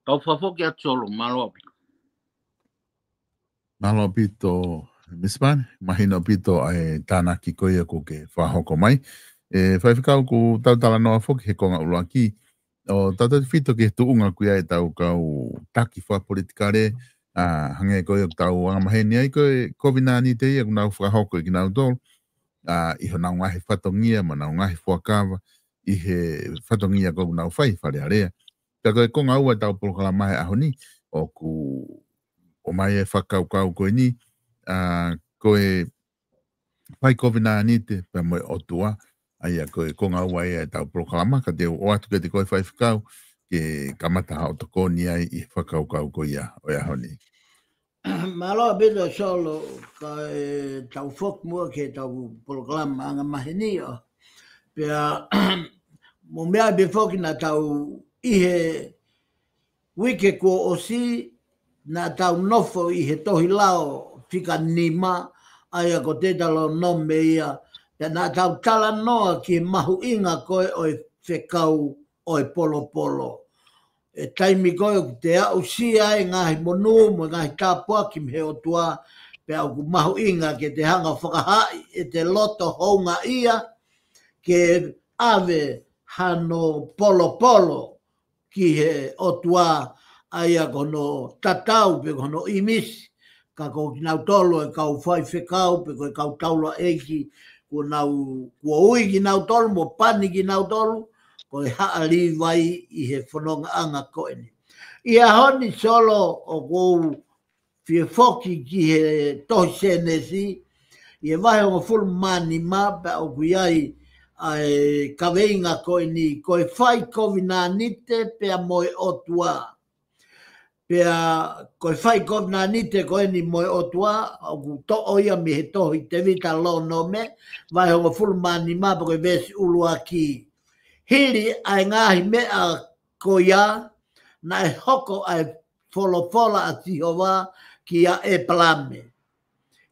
Kau fakafoki atu Solo, mālō ʻaupito. Mālō ʻaupito, Misipani, mahino ʻaupito ʻa e tānaki ko ia kuo ke fakahoko mai. ʻE, faifekau, kuo tau talanoa foki he konga ʻuluaki, ʻo tautautefito ki he tuʻunga ko ia ʻetau kau taki fakapolitikale, ʻa, hangē ko ia ʻoku tau angamaheni ai ko e kovinānite ia ʻoku nau fakahoko ʻe kinautolu, ʻa, ʻi honau ngaahi fatongia, mo honau ngaahi fuakava, ʻi he fatongia ko ē ʻoku nau fai, Fale Alea. Pea ko e konga ua ʻetau polokalama he ʻaho ni, ʻoku ʻomai e fakakaukau ko eni, ʻa, ko e fai kovinānite pea mo e ʻOtua, ʻa ia ko e konga ua ia ʻetau polokalama, ka te u ʻoatu kiate koe faifekau, ke kamata haʻo tokoni ai ʻi he fakakaukau ko ia ʻo e ʻaho ni. Mālō ʻaupito Solo, kae tau foki muʻa ki heʻetau polokalama angamaheni ʻo. Pea, mo meʻa pē foki naʻa tau ʻi he uike kuo ʻosi, naʻa tau nofo ʻi he tohi lao fika nima, ʻa ia ko Teutalōnome ia, pea naʻa tau talanoa ki he mahuʻinga ko ē ʻo e fekau ʻo e polopolo. ʻE taimi ko ē ʻoku te aʻusia ai e ngaahi monū mo e ngaahi tāpuaki mei he ʻOtua, pea ʻoku mahuʻinga ke te hanga ʻo fakahaaʻi ʻete loto houngaʻia, ke ʻave hano polopolo ki he ʻOtua, ʻa ia ko hono tatau pe ko hono ʻīmisi, ka ko kinautolu e kau faifekau pe ko e kau taulaʻeiki, kuo nau, kuo ui kinautolu mo pani kinautolu, ko e haʻa Līvai ʻi he fonongaʻanga ko eni. ʻI he ʻaho ni Solo ʻoku ou fie foki ki he tohi Sēnesi, ʻi he vahe hongofulu mā nima pea ʻoku ʻi ai ʻa e kaveinga ko eni, ko e fai kovinānite pea mo e ʻOtua. Pea ko e fai kovinānite ko eni mo e ʻOtua, ʻoku toʻo ia mei he tohi Teutalōnome, vahe hongofulu mā nima pea ko e veesi ʻuluaki. Hili ʻa e ngaahi meʻa ko ia, naʻe hoko ʻa e folofola ʻa Sihova kia ʻĒpalame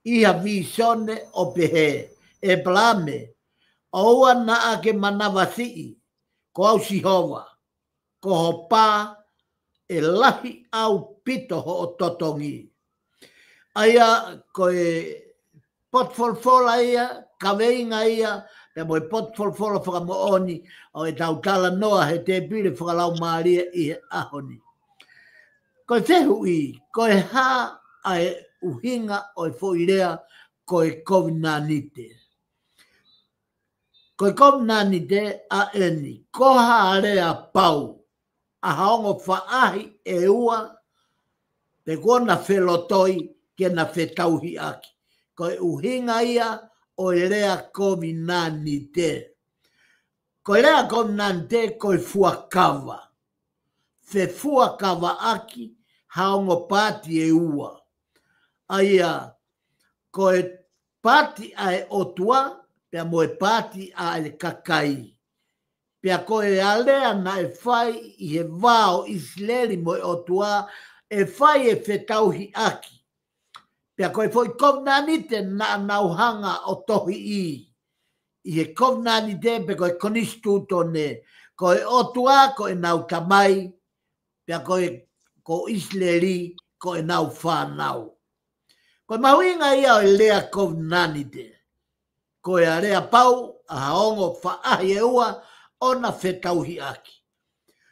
ʻi ha vīsone ʻo pehē, ʻĒpalame, ʻoua naʻa ke manavasiʻi, ko au Sihova, ko ho pā ʻe lahi ʻaupito hoʻo totongi. ʻA ia ko e potu folofola ia, kaveinga ia, pea mo e potu folofola fakamoʻoni ʻo ʻetau talanoa he tēpile fakalaumālie ʻi he ʻaho ni. Ko e fehuʻi, ko e hā ʻa e ʻuhinga ʻo e foʻi lea ko e kovinānite? Ko e kovinānite ʻa eni, ko ha lea pau, ʻa ha ongo faʻahi ʻe ua, pe kuo na felotoi ke na fetauhiʻaki. Ko e ʻuhinga ia ʻo e lea kovinānite. Ko e lea kovinānite ko e fuakava. Fefuakavaʻaki ha ongo paati ʻe ua. ʻA ia, ko e paati ʻa e ʻOtua, pea mo e paati ʻa e kakai. Pea ko e alea naʻe fai ʻi he vā ʻo ʻIsileli mo e ʻOtua, ʻe fai e fetauhiʻaki. Pea ko e foʻi kovinānite naʻa nau hanga ʻo tohiʻi. ʻI he kovinānite pe ko e konisitūtone, ko e ʻOtua ko ʻenau tamai, pea ko e, ko ʻIsileli ko ʻenau fānau. Ko e mahuʻinga ia ʻo e lea kovinānite. Ko e lea pau ʻa ha ongo faʻahi ʻe ua ʻo na fetauhiʻaki.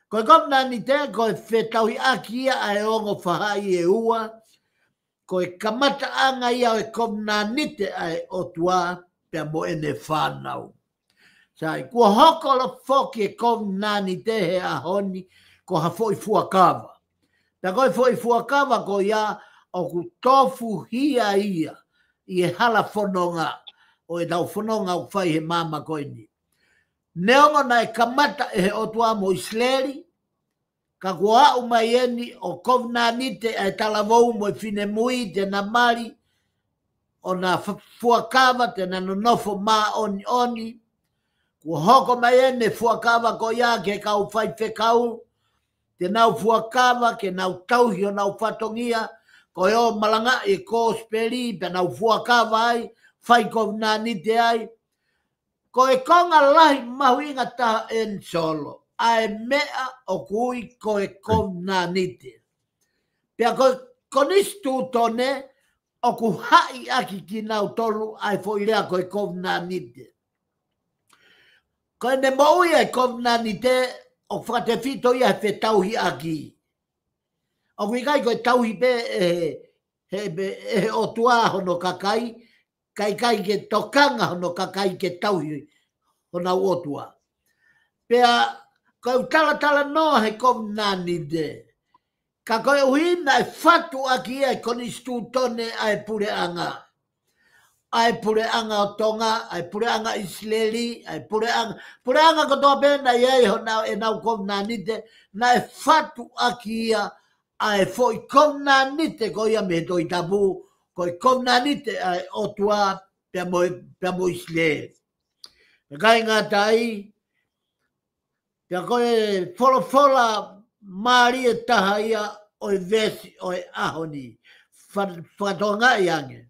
Ko e kovinānite, ko e fetauhiʻaki ia ʻa e ongo faʻahi ʻe ua, ko e kamataʻanga ia ʻo e kovinānite ʻa e ʻOtua pea mo ʻene fānau. Sai, kuo hoko ʻa e foki e kovinānite he ʻaho ni ko ha foʻi fuakava. Pea ko e foʻi fuakava ko ia ʻoku tofuhia ia ʻi he hala fononga ʻo ʻetau fononga ʻoku fai he māmani ko eni. Neongo naʻe kamata ʻe he ʻOtua mo ʻIsileli, ka kuo aʻu mai eni ʻo kovinānite ʻa e talavou mo e finemui te na mali, ʻo na fa-, fuakava te na nonofo māʻoniʻoni. Kuo hoko mai eni fuakava ko ia ki he kau faifekau, te nau fuakava ke nau tauhi honau fatongia, ko e ō malangaʻi e kosipeli, pea nau fuakava ai, fai kovinānite ai. Ko e konga lahi mahuʻinga taha eni Solo, ʻa e meʻa ʻoku ui ko e kovinānite. Pea ko e konisitūtone ʻoku haʻi ʻaki kinautolu ʻa e foʻi lea ko e kovinānite. Ko ʻene moʻui ʻa e kovinānite ʻoku fakatefito ia he fetauhiʻaki. ʻOku ʻikai ko e tauhi pē ʻe he, he, ʻe he ʻOtua hono kakai, ka ʻikai ke tokanga hono kakai ke tauhi honau ʻOtua. Pea ko e talatala noa he kovinānite. Ka koeʻuhi naʻe fatu ʻaki ia ʻe he konisitūtone ʻa e puleʻanga. ʻA e puleʻanga ʻo Tonga, ʻa e puleʻanga ʻIsileli, ʻa e puleʻanga, puleʻanga kotoa pē naʻe ʻi ai honau, ʻenau kovinānite, naʻe fatu ʻaki ia ʻa e foʻi kovinānite ko ia mei he Tohi Tapu, ko e kovinānite ʻa e ʻOtua pea mo, pea mo ʻIsileli. Ka ʻikai ngata ai, pea ko e folofola mālie taha ia ʻo e veesi ʻo e ʻaho ni, fa-, fakatokangaʻi ange.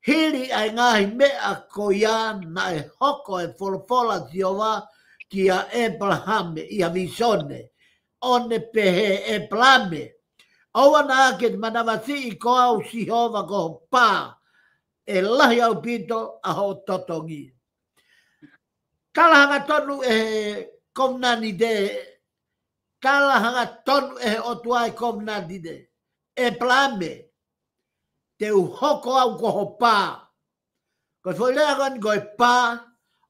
Hili ʻa e ngaahi meʻa ko ia naʻe hoko e folofola Sihova kia ʻĒpalahame ʻi ha vīsone, ʻo ne pehē, ʻĒpalahame, ʻoua naʻa ke manavasiʻi ko au Sihova ko ho pā, ʻe lahi ʻaupito ʻa hoʻo totongi. Tala hangatonu ʻe he kovinānite, tala hangatonu ʻe he ʻOtua e kovinānite. ʻĒpalahame, te u hoko au ko ho pā. Ko e foʻi lea ko eni ko e pā,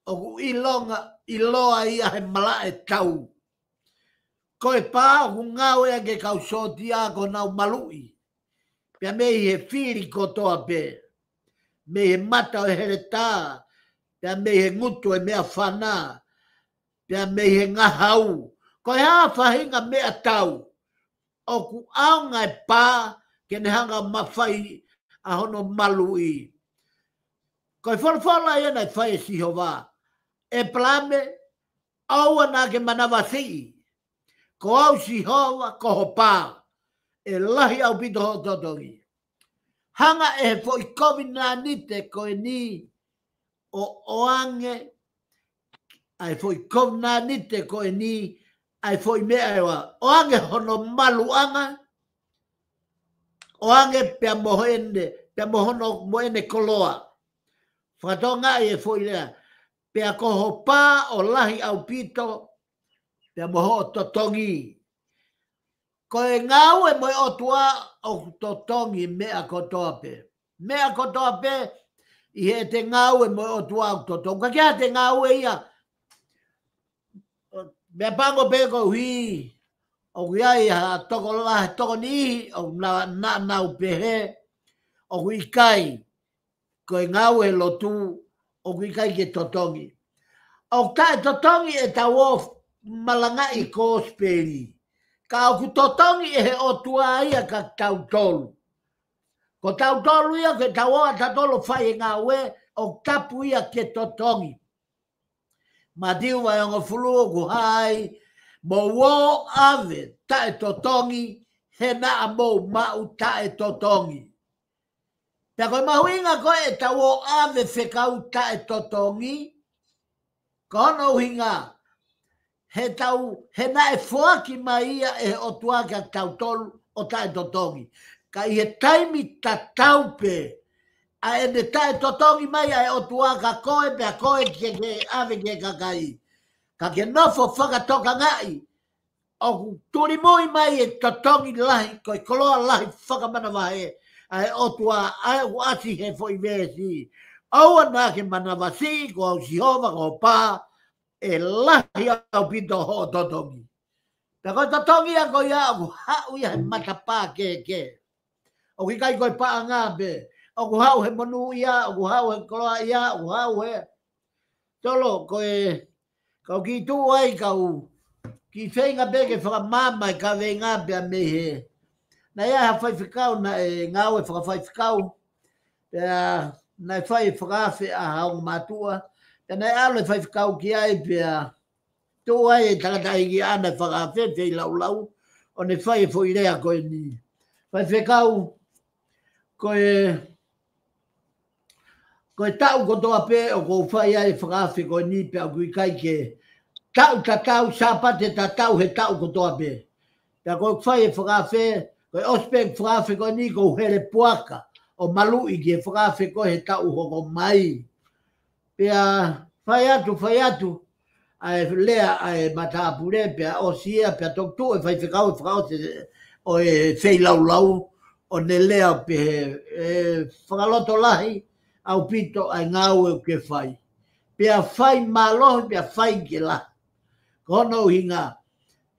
ʻoku ʻilonga, ʻiloa ia he malaʻe tau. Ko e pā ʻoku ngāueʻaki ʻe he kau sōtia ko ʻenau maluʻi. Pea mei he fili kotoa pē. Mei he mata ʻo e heletā. Pea mei he ngutu ʻo e meʻafana. Pea mei he ngahau. Ko e hā faʻahinga meʻatau ʻoku ʻaonga e pā ke ne hanga ʻo mafai ʻa hono maluʻi. Ko e folofola ia naʻe fai ʻe Sihova. ʻĒpalahame, ʻoua naʻa ke manavasiʻi. Ko au Sihova, ko ho pā. ʻE lahi ʻaupito hoʻo totongi. Hanga ʻe he foʻi kovinānite ko eni ʻo ʻoange, ʻa e foʻi kovinānite ko eni, ʻa e foʻi meʻa ʻe ua. ʻOange hono maluʻanga, ʻoange pea mo ʻene, pea mo hono mo ʻene koloa. Fakatokangaʻi e foʻi lea. Pea ko ho pā ʻo lahi ʻaupito, pea mo hoʻo totongi. Ko e ngāue mo e ʻOtua ʻoku totongi meʻa kotoa pē. Meʻa kotoa pē ʻi heʻete ngāue mo e ʻOtua ʻoku totongi. Ka ke ʻete ngāue ia. Meʻapango pē koeʻuhi ʻoku ʻi ai ha tokolahi, tokoniʻihi ʻoku na, na, nau pehē ʻoku ʻikai ko e ngāue lotu ʻoku ʻikai ke totongi. ʻOku taʻetotongi ʻetau ō malangaʻi kosipeli. Ka ʻoku totongi ʻe he ʻOtua ia kia tautolu. Ko tautolu ia ke tau ō ʻa tautolu fai e ngāue ʻoku tapu ia ke totongi. Mātiu vahe hongofulu ʻoku hā ai, mou ō ʻave taʻetotongi, he naʻa mou maʻu taʻetotongi. Pea ko e mahuʻinga ko ē ʻetau ō ʻave fekau taʻetotongi, ko hono ʻuhinga, he tau, he naʻe foaki mai ia ʻe he ʻOtua kia tautolu ʻo taʻetotongi. Ka ʻi he taimi tatau pē, ʻa ʻene taʻetotongi mai ʻa e ʻOtua kia koe pea koe ke ke ʻave ki he kakai. Ka ke nofo fakatokangaʻi, ʻoku tulimui mai e totongi lahi, ko e koloa lahi fakamanavahē ʻa e ʻOtua, ʻa ē ʻoku ʻasi he foʻi veesi. ʻOua naʻa ke manavasiʻi, ko au Sihova ko ho pā, ʻe lahi ʻaupito hoʻo totongi. Pea ko e totongi ia ko ia ʻoku haʻu ia he matapā kehekehe. ʻOku ʻikai ko e paʻanga pē. ʻOku haʻu he monūʻia, ʻoku haʻu he koloaʻia, ʻoku haʻu he. Solo, ko e Kau kiʻi tuʻu ai kau kiʻi feinga pē ke fakamaama e kaveinga pea mei he. Naʻe ʻi ai ha faifekau naʻe ngāue fakafaifekau. Pea naʻe fai e fakaafe ʻa ha ongo mātuʻa. Pea naʻe ʻalu e faifekau ki ai pea tuʻu ai e tangataʻeiki ʻana e fakaafe feilaulau. ʻO ne fai e foʻi lea ko eni. Faifekau, ko e Ko e taʻu kotoa pē ʻoku ou fai ai e fakaafe ko eni pea ʻoku ʻikai ke taʻu tatau, Sāpate tatau he taʻu kotoa pē. Pea ko e fai e fakaafe, ko e ʻosi pē fakaafe ko eni ʻoku ou hele puaka ʻo maluʻi ki he fakaafe ko e he taʻu hoko mai. Pea fai atu, fai atu, ʻa e lea ʻa e matāpule, pea ʻosi ia, pea toki tuʻu e faifekau ʻo fakaʻosi ʻo e feilaulau, ʻo ne lea pehē, ʻe fakalotolahi ʻaupito ʻa e ngāue ʻoku ke fai. Pea fai mālohi, pea fai ke lahi. Ko hono ʻuhinga,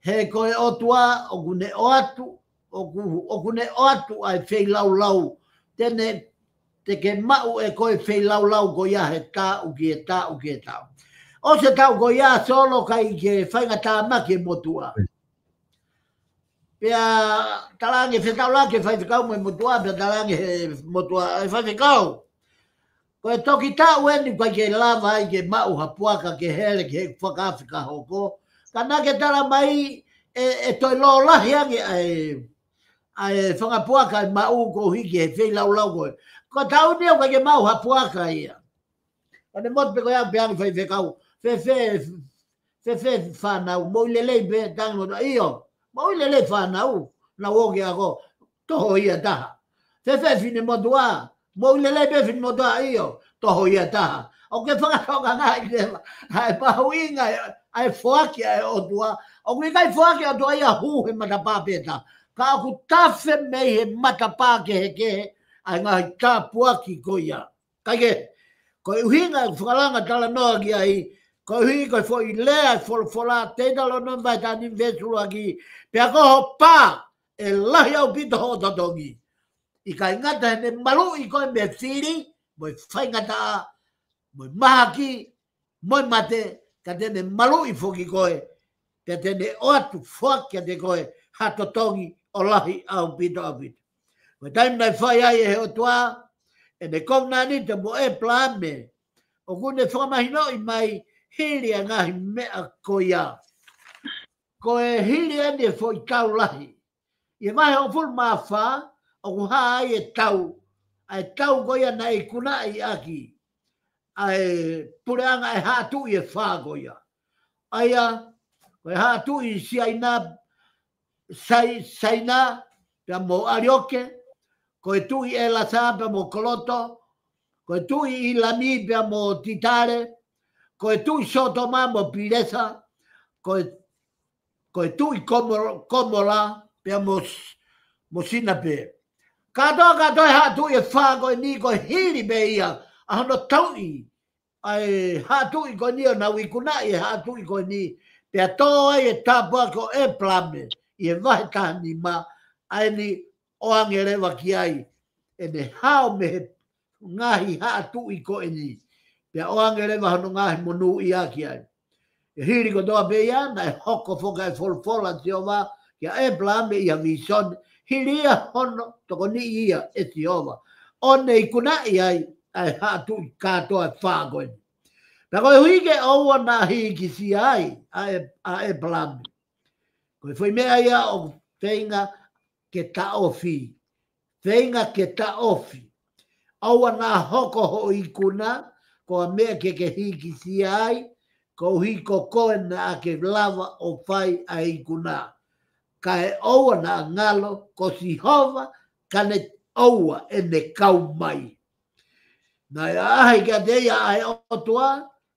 he ko e ʻOtua, ʻoku ne ʻoatu, ʻoku, ʻoku ne ʻoatu ʻa e feilaulau. Te ne, te ke maʻu ʻe koe e feilaulau ko ia he taʻu ki he taʻu ki he taʻu. ʻOsi e taʻu ko ia Solo ʻikai ke faingatāmaki e motuʻa. Pea talaange fetaulaki e faifekau mo e motuʻa, pea talaange he motuʻa, ʻe faifekau. Ko e toki taʻu eni ʻoku ʻikai ke lava ai ke maʻu ha puaka ke hele ki he fakaafe ka hoko. Ka naʻa ke tala mai ʻe, ʻe toe lōlahi ange ʻa e, ʻa e fanga puaka ʻe maʻu koeʻuhi ki he feilaulau ko e. Ko e taʻu ni ʻoku ʻikai ke maʻu ha puaka ia. ʻO ne motu pē ko ia pea ange faifekau. Fēfē, fēfē fānau, moʻui lelei pē, tangi mo ʻio. Moʻui lelei fānau, naʻa ō ki he ako, toho ia taha. Fēfē finemotuʻa, moʻui lelei pē finemotuʻa, ʻio, toho ia taha. ʻOku ke fakatokangaʻi leva, ʻa e mahuʻinga, ʻa e foaki ʻa e ʻOtua. ʻOku ʻikai foaki ʻOtua ia hū he matapā pē taha. Ka ʻoku tafe mei he matapā kehekehe, ʻa e ngaahi tāpuaki ko ia. Kae kehe, ko e ʻuhinga e fakalanga talanoa ki ai, koeʻuhi ko e foʻi lea e folofola, Teutalōnome vahe taha nima veesi ʻuluaki, pea ko ho pā ʻe lahi ʻaupito hoʻo totongi. ʻIkai ngata heʻene maluʻi koe mei he fili, mo e faingataʻa, mo e mahaki, mo e mate, ka te ne maluʻi foki koe, pea te ne ʻoatu foaki kiate koe ha totongi ʻo lahi ʻaupito ʻaupito. Ko e taimi naʻe fai ai ʻe he ʻOtua ʻene kovinānite mo ʻĒpalahame, ʻoku ne fakamahinoʻi mai hili ʻa e ngaahi meʻa ko ia. Ko e hili eni e foʻi tau lahi. ʻI he vahe hongofulu mā fā, ʻoku hā ai e tau, ʻa e tau ko ia naʻe ikunaʻi ʻaki ʻa e puleʻanga ʻa e haʻa tuʻi ʻe fā ko ia. ʻA ia, ko e haʻa tuʻi Siaina, Sai-, Saina, pea mo ʻAlioke, ko e tuʻi ʻElasā pea mo Koloto, ko e tuʻi ʻIlami pea mo Titale, ko e tuʻi Sōtoma mo Pilesa, ko e, ko e tuʻi Komo-, Komola pea mo S-, mo Sinape. Kātoa, kātoa e haʻa tuʻi ʻe fā ko eni ko e hili pē ia ʻa hono tauʻi ʻa e haʻa tuʻi ko eni ʻo nau ikunaʻi e haʻa tuʻi ko eni, pea tō ai e tāpuaki ʻo ʻĒpalahame ʻi he vahe taha nima, ʻa eni ʻoange leva ki ai ʻene hao mei he ngaahi haʻa tuʻi ko eni, pea ʻoange leva hono ngaahi monūʻia ki ai. ʻI he hili kotoa pē ia, naʻe hoko foki ʻa e folofola ʻa Sihova kia ʻĒpalahame ʻi ha vīsone, hili ia hono tokoniʻi ia ʻe Sihova, ʻo ne ikunaʻi ai ʻa e haʻa tuʻi kātoa ʻe fā ko eni. Pea koeʻuhi ke ʻoua naʻa hīkisia ai ʻa ʻĒ-, ʻa ʻĒpalahame. Ko e foʻi meʻa ia ʻoku feinga ke taʻofi. Feinga ke taʻofi. ʻOua naʻa hoko hoʻo ikuna ko ha meʻa ke ke hīkisia ai, koeʻuhi ko koe naʻa ke lava ʻo fai ʻa e ikuna. Kae ʻoua naʻa ngalo ko Sihova, ka ne ʻoua ʻene kau mai. Naʻe ʻaʻahi kiate ia ʻa e ʻOtua,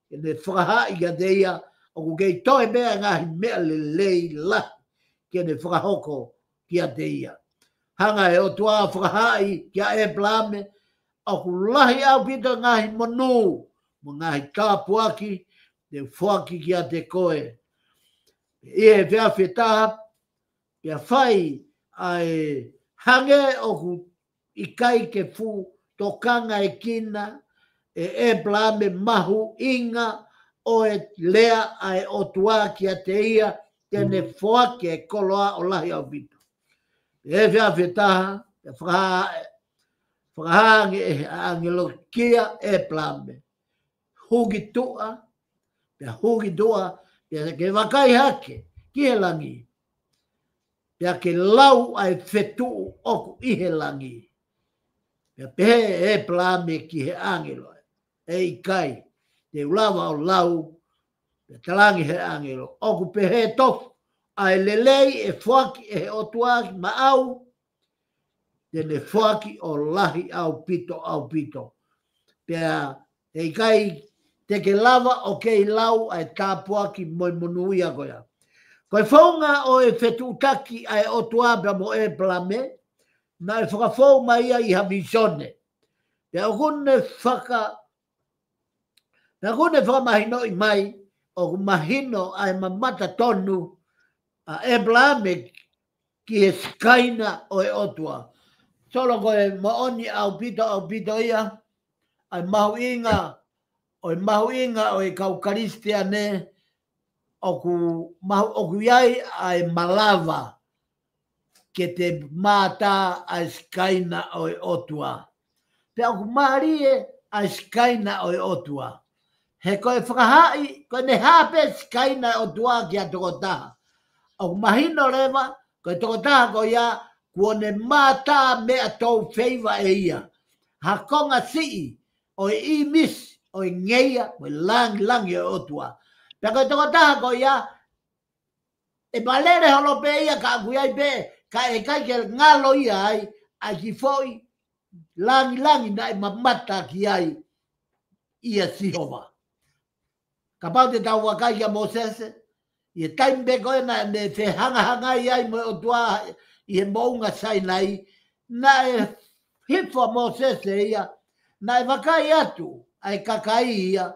ke ne fakahā kiate ia, ʻoku kei toe pē ʻa e ngaahi meʻa lelei lahi ke ne fakahoko kiate ia. Hanga ʻe he ʻOtua ʻo fakahā kia ʻĒpalahame, ʻoku lahi ʻaupito e ngaahi monū, mo e ngaahi tāpuaki, te u foaki kiate koe. ʻI he efiafi ʻe taha, pea fai ʻa e hangē ʻoku ʻikai ke fuʻu tokangaekina ʻe ʻĒpalahame mahuʻinga ʻo e lea ʻa e ʻOtua kiate ia, te ne foaki e koloa ʻo lahi ʻaupito. Efiafi ʻe taha, ʻe fakahā, fakahā ange ʻe he ʻāngelo kia ʻĒpalame. Hū ki tuʻa, pea hū ki tuʻa, pea ke vakai hake ki he langi. Pea ke lau ʻa e fetuʻu ʻoku ʻi he langi. Pea pehē ʻe ʻĒpalame ki he ʻāngelo, ʻE ʻikai te u lava ʻo lau. Pea talaange he ʻāngelo, ʻOku pehē tofu ʻa e lelei ʻe foaki ʻe he ʻOtua maʻau, te ne foaki ʻo lahi ʻaupito, ʻaupito. Pea ʻe ʻikai te ke lava ʻo kei lau ʻa e tāpuaki mo e monūʻia ko ia. Ko e founga ʻo e fetuʻutaki ʻa e ʻOtua pea mo ʻĒpalame, naʻe fakafou mai ia ʻi ha vīsone. Pea ʻoku ne faka-, pea ʻoku ne fakamahinoʻi mai, ʻoku mahino ʻa e mamata tonu ʻa ʻĒpalame ki he Sikaina ʻo e ʻOtua. Solo, ko e moʻoni ʻaupito, ʻaupito ia, ʻa e mahuʻinga, ʻo e mahuʻinga ʻo e kau Kalisitiane, ʻoku mahu-, ʻoku ʻi ai ʻa e malava ke te mātā ʻa e Sikaina ʻo e ʻOtua. Pea ʻoku mālie ʻa e Sikaina ʻo e ʻOtua. He ko e fakahaaʻi, ko ʻene hā pē Sikaina ʻo e ʻOtua ki ha tokotaha, ʻoku mahino leva, ko e tokotaha ko ia, kuo ne mātā meʻa tau feiva ʻe ia. Ha konga siʻi ʻo e ʻīmisi ʻo e ngeia mo e langilangi ʻo e ʻOtua. Pea ko e tokotaha ko ia, ʻe malele holo pē ia ka ʻoku ʻi ai pē, ka ʻe ʻikai ke ngalo ia ai, ʻa e kiʻi foʻi langilangi naʻe mamata ki ai ʻia Sihova. Kapau te tau vakai kia Mōsese, ʻi he taimi pē ko ē naʻa ne fehangahangai ai mo e ʻOtua ʻi he moʻunga Sainai, naʻe hifo ʻa Mōsese ia, naʻe vakai atu ʻa e kakai ia,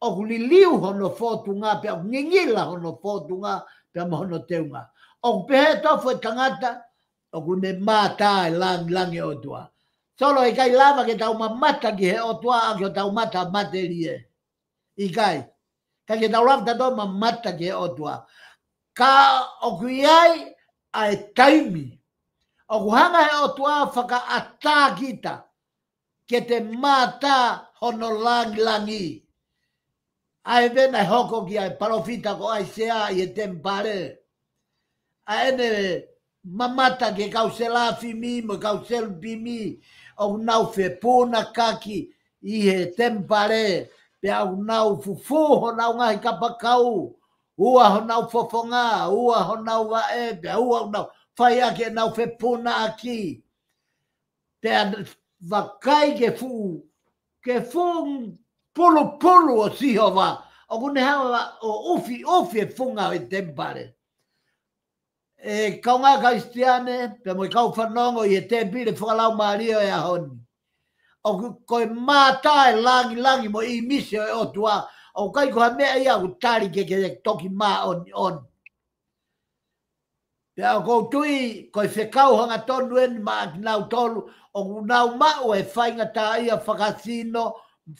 ʻoku liliu hono fōtunga, pea ʻoku ngingila hono fōtunga, pea mo hono teunga. ʻOku pehē tofu e tangata, ʻoku ne mātā e langilangi ʻo e ʻOtua. Solo, ʻikai lava ke tau mamata ki he ʻOtua ʻaki hotau mata matelie. ʻIkai. ʻIkai ke tau lava tautolu mamata ki he ʻOtua. Ka ʻoku ʻi ai ʻa e taimi ʻoku hanga he ʻOtua fakaʻatā kita ke te mātā hono langilangi. ʻA e vena ʻe hoko ki ai palōfita ko ʻAisea ʻi he temipale. ʻA ʻene mamata ki he kau selafimi mo e kau selupimi, ʻoku nau fepunakaki ʻi he temipale, pea ʻoku nau fufū honau ngaahi kapakau, ua honau fofonga, ua honau vaʻe, pea ua ʻoku nau fai ʻaki ʻenau fepunaʻaki. Pea vakai ki he fuʻu, ki he fuʻu pulupulu ʻo Sihova, ʻoku ne hanga ʻo ʻufiʻufi e funga ʻo e temipale. ʻE kaungā Kalisitiane, pea mo e kau fanongo ʻi he tēpile fakalaumālie ʻo e ʻaho ni. ʻOku, ko e mātā e langilangi mo e ʻīmisi ʻo e ʻOtua, ʻoku ʻikai ko ha meʻa ia ʻoku tali ke ke toki māʻoniʻoni. Pea ʻoku ou tui, ko e fekau hangatonu eni maʻa kinautolu, ʻoku nau maʻu e faingataʻaʻia fakasino,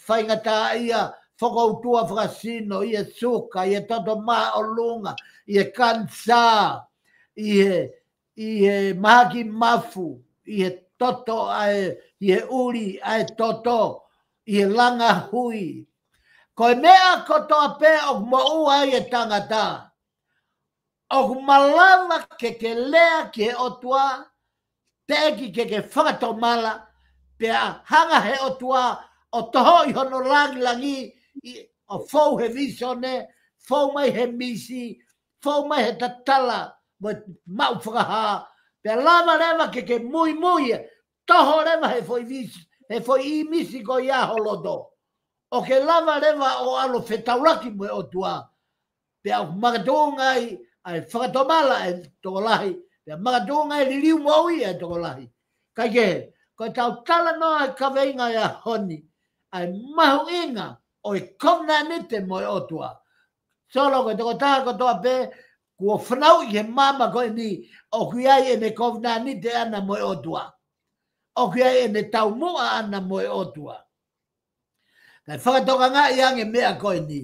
faingataʻaʻia fokoutua fakasino, ʻi he suka, ʻi he toto māʻolunga, ʻi he kanisā, ʻi he, ʻi he mahaki mafu, ʻi he toto ʻa e, ʻi he ʻuli ʻa e toto, ʻi he langa hui. Ko e meʻa kotoa pē ʻoku moʻua ai e tangata, ʻoku malava ke ke lea ki he ʻOtua, teʻeki ke ke fakatomala, pea hanga he ʻOtua ʻo tohoʻi hono langilangi, ʻi, ʻo fou he vīsone, fou mai he misi, fou mai he tatala, mo e maʻu fakahā, pea lava leva ke ke muimui, toho leva he foʻi vīsi-, he foʻi ʻīmisi ko ia ho loto. ʻO ke lava leva ʻo ʻalu fetaulaki mo e ʻOtua. Pea ʻoku makatuʻunga ai ʻa e fakatomala ʻa e tokolahi, pea makatuʻunga ai e liliu moʻui ʻa e tokolahi. Kaikehe, ko e tau talanoa he kaveinga ʻo e ʻaho ni, ʻa e mahuʻinga ʻo e kovinānite mo e ʻOtua. Solo, ko e tokotaha kotoa pē kuo fanauʻi he māmani ko eni, ʻoku ʻi ai ʻene kovinānite ʻana mo e ʻOtua. ʻOku ʻi ai ʻene taumuʻa ʻana mo e ʻOtua. Kae fakatokangaʻi ange meʻa ko eni.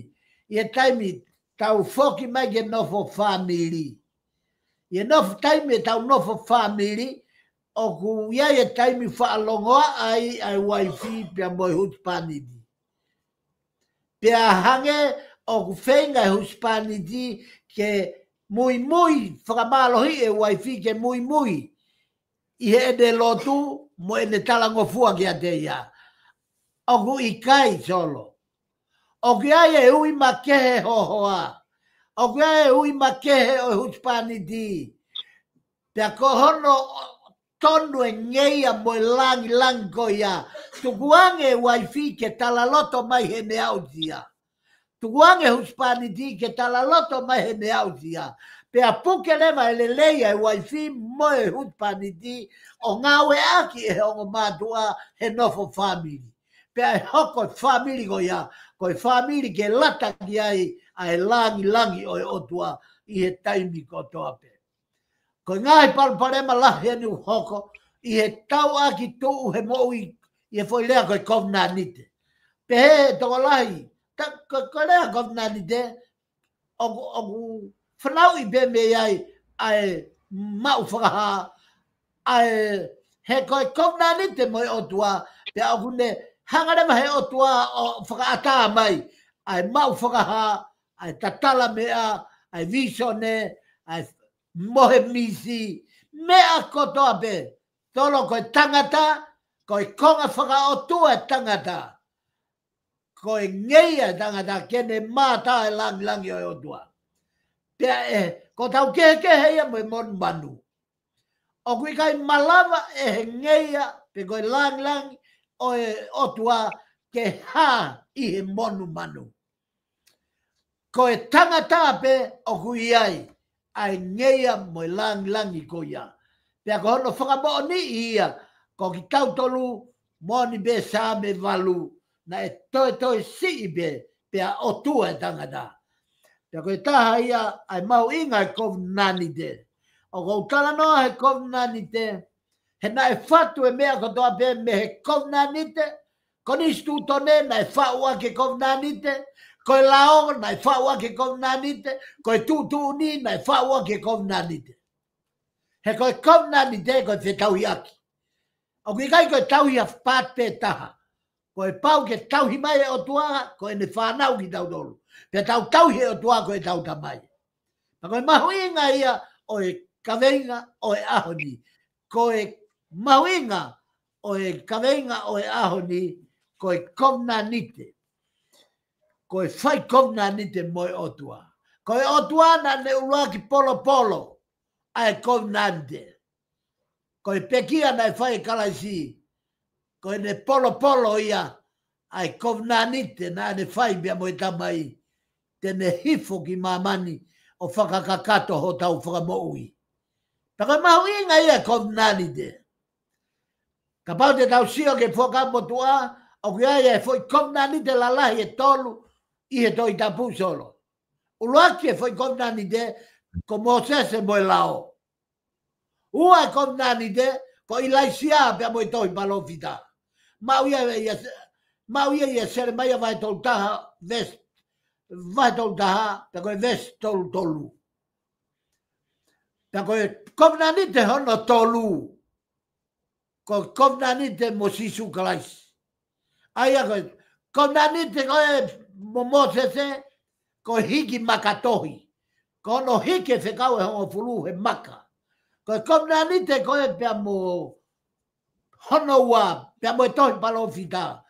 ʻI he taimi tau foki mai ke nofo fāmili. ʻI he nofo taimi ʻetau nofo fāmili, ʻoku ʻi ai e taimi faʻa longoaʻa ai ʻa e uaifi pea mo e husepāniti. Pea hangē ʻoku feinga e husepāniti ke muimui fakamālohiʻi e uaifi ke muimui ʻi heʻene lotu mo ʻene talangofua kiate ia. ʻOku ʻikai, Solo. ʻOku ʻi ai e ui makehe hohoa. ʻOku ʻi ai e ui makehe ʻo e husepāniti. Pea ko hono tonu e ngeia mo e langilangi ko ia. Tukuange e uaifi ke talaloto mai heʻene aʻusia. Tukuange e husepāniti ke talaloto mai heʻene aʻusia. Pea puke leva e lelei ʻa e uaifi mo e husepāniti ʻo ngāueʻaki ʻe he ongo mātuʻa he nofo fāmili. Pea ʻe hoko e fāmili ko ia, ko e fāmili ke lata ki ai ʻa e langilangi ʻo e ʻOtua ʻi he taimi kotoa pē. Ko e ngaahi palopalema lahi eni ʻoku hoko ʻi he tauʻaki tuʻu he moʻui ʻi he foʻi lea ko e kovinānite. Pehē ʻe he tokolahi, ta, ko, ko e lea kovinānite, ʻoku, ʻoku fanauʻi pē mei ai ʻa e maʻu fakahā, ʻa e he ko e kovinānite mo e ʻOtua, pea ʻoku ne hanga leva he ʻOtua ʻo fakaʻatā mai ʻa e maʻu fakahā, ʻa e tatala meʻa, ʻa e vīsone, ʻa e mohe misi, meʻa kotoa pē. Solo, ko e tangata, ko e konga fakaʻotua e tangata. Ko e ngeia e tangata ke ne mātā e langilangi ʻo e ʻOtua. Pea ʻe, ko ʻetau kehekehe ia mo e monumanu. ʻOku ʻikai malava ʻe he ngeia pe ko e langilangi ʻo e ʻOtua ke hā ʻi he monumanu. Ko e tangata pē ʻoku ʻi ai ʻa e ngeia mo e langilangi ko ia. Pea ko hono fakamoʻoniʻi ia, ko kitautolu moʻoni pē Saame valu, naʻe toetoe siʻi pē, pea ʻotua e tangata. Pea ko e taha ia ʻa e mahuʻinga e kovinānite. ʻOku ou talanoa he kovinānite, he naʻe fatu e meʻa kotoa pē mei he kovinānite, konisitūtone naʻe faʻu ʻaki e kovinānite, ko e lao naʻe faʻu ʻaki e kovinānite, ko e tuʻutuʻuni naʻe faʻu ʻaki e kovinānite. He ko e kovinānite ko e fetauhiʻaki. ʻOku ʻikai ko e tauhi ha paati pē taha. Ko e pau ke tauhi mai e ʻOtua, ko ʻene fānau kitautolu. Pea tau tauhi e ʻOtua ko ʻetau Tamai. Pea ko e mahuʻinga ia ʻo e kaveinga ʻo e ʻaho ni. Ko e mahuʻinga ʻo e kaveinga ʻo e ʻaho ni, ko e kovinānite. Ko e fai kovinānite mo e ʻOtua. Ko e ʻOtua naʻa ne ʻuluaki polopolo ʻa e kovinānite. Ko e pekia naʻe fai ʻe Kalaisi, ko ʻene polopolo ia ʻa e kovinānite naʻa ne fai pea mo e Tamai, te ne hifo ki māmani ʻo fakakakato hotau fakamoʻui. Pea ko e mahuʻinga ia e kovinānite. Kapau te tau sio ki he Fuakava Motuʻa, ʻoku ʻi ai e foʻi kovinānite lalahi ʻe tolu ʻi he Tohi Tapu, Solo. ʻUluaki e foʻi kovinānite ko Mōsese mo e lao. Ua e kovinānite ko ʻIlaisiā pea mo e tohi palōfita. Maʻu ia ʻia, maʻu ia ʻia Selemaia vahe tolu taha, veesi, vahe tolu taha, pea ko e veesi tolu tolu. Pea ko e kovinānite hono tolu, ko e kovinānite mo Sīsū Kalaisi. ʻA ia ko e kovinānite ko ē mo Mōsese, ko e hiki makatohi. Ko hono hiki e fekau ʻe hongofulu he maka. Ko e kovinānite ko ē pea mo hono ua, pea mo e tohi palōfita.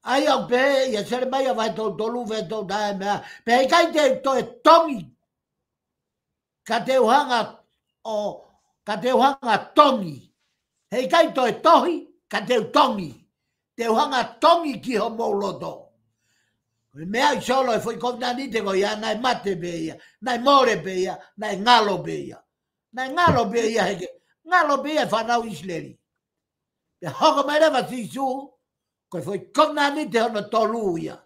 ʻA ia ʻoku pehē ʻia Selemaia vahe tolu tolu, veesi tolu taha e meʻa, pea ʻikai te u toe tongi ka te u hanga ʻo, ka te u hanga tongi. He ʻikai toe tohi, ka te u tongi. Te u hanga tongi ki homou loto. Ko e meʻa ia, Solo, e foʻi kovinānite ko ia, naʻe mate pē ia, naʻe mole pē ia, naʻe ngalo pē ia. Naʻe ngalo pē ia he ke, ngalo pē ia e fānau ʻIsileli. Pea hoko mai leva Sīsū, ko e foʻi kovinānite hono tolu ia.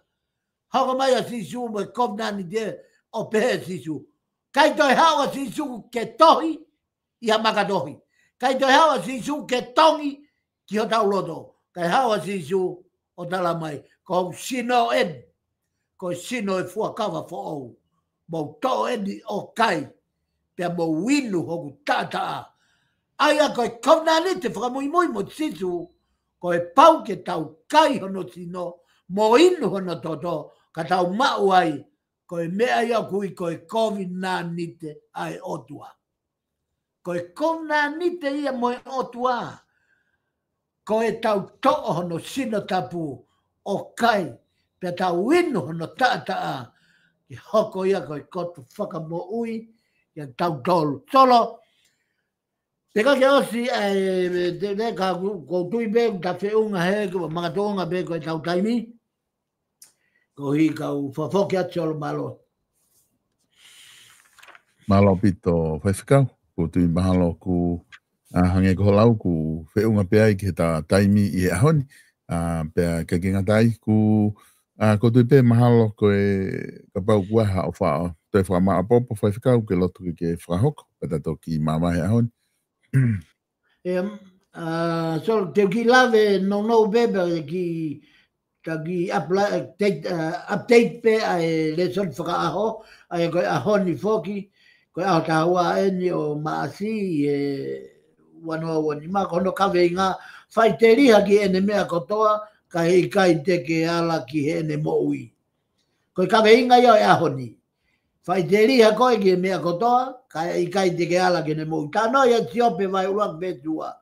Hoko mai ʻa Sīsū mo e kovinānite, ʻo pehē ʻe Sīsū, ʻikai toe haʻu ʻa Sīsū ke tohi ʻi ha makatohi. ʻIkai toe haʻu ʻa Sīsū ke tongi ki hotau loto. Kae haʻu ʻa Sīsū ʻo tala mai, ko hoku sino eni. ko e sino ʻo e fuakava foʻou. Mou toʻo eni ʻo kai, pea mou inu hoku taʻataʻa. ʻA ia ko e kovinānite fakamuimui mo Sīsū, ko e pau ke tau kai hono sino, mo inu hono toto, ka tau maʻu ai, ko e meʻa ia ʻoku ui ko e kovinānite ʻa e ʻOtua. Ko e kovinānite ia mo e ʻOtua. Ko e tau toʻo hono sino tapu ʻo kai, pea tau inu hono taʻataʻa, ke hoko ia ko e koto fakamoʻui, ia tautolu. Solo, te ka ke ʻosi, ʻe, te, te ka ku-, ʻoku ou tui pē, ta feʻunga he, ko makatuʻunga pē ko e tau taimi. Ko hi kau fafoki atu Solo, mālō. Mālō ʻaupito Faifekau, ʻoku ou tui mahalo ʻoku, ʻa, hangē ko hoʻo lau ʻoku feʻunga pē ai ki he ta taimi ʻi he ʻaho ni, ʻa, pea ʻikai ke ngata ai ʻoku, ʻa, ʻoku ou tui pē mahalo ko e kapau ʻoku ʻi ai ha ʻofa ʻo toe fakamāʻopoʻopo Faifekau ke loto ke ke fakahoko, pea ta toki mavahe he ʻaho ni. ʻE, ʻa, Solo, te u kiʻi lave nounou pē pea kiʻi, ta kiʻi apply, ʻe, update, ʻa, update pē ʻa e lēsoni fakaʻaho, ʻa ia ko e ʻaho ni foki, ko e ʻaho taha ua eni ʻo Maʻasi ʻi he ua noa ua nima, ko hono kaveinga, faʻiteliha ki heʻene meʻa kotoa, kae ʻikai te ke ala ki heʻene moʻui. Ko e kaveinga ia ʻo e ʻaho ni. Faʻiteliha koe ki he meʻa kotoa, kae ʻikai te ke ala ki heʻene moʻui. Talanoa ia Siope vahe ʻuluaki veesi ua.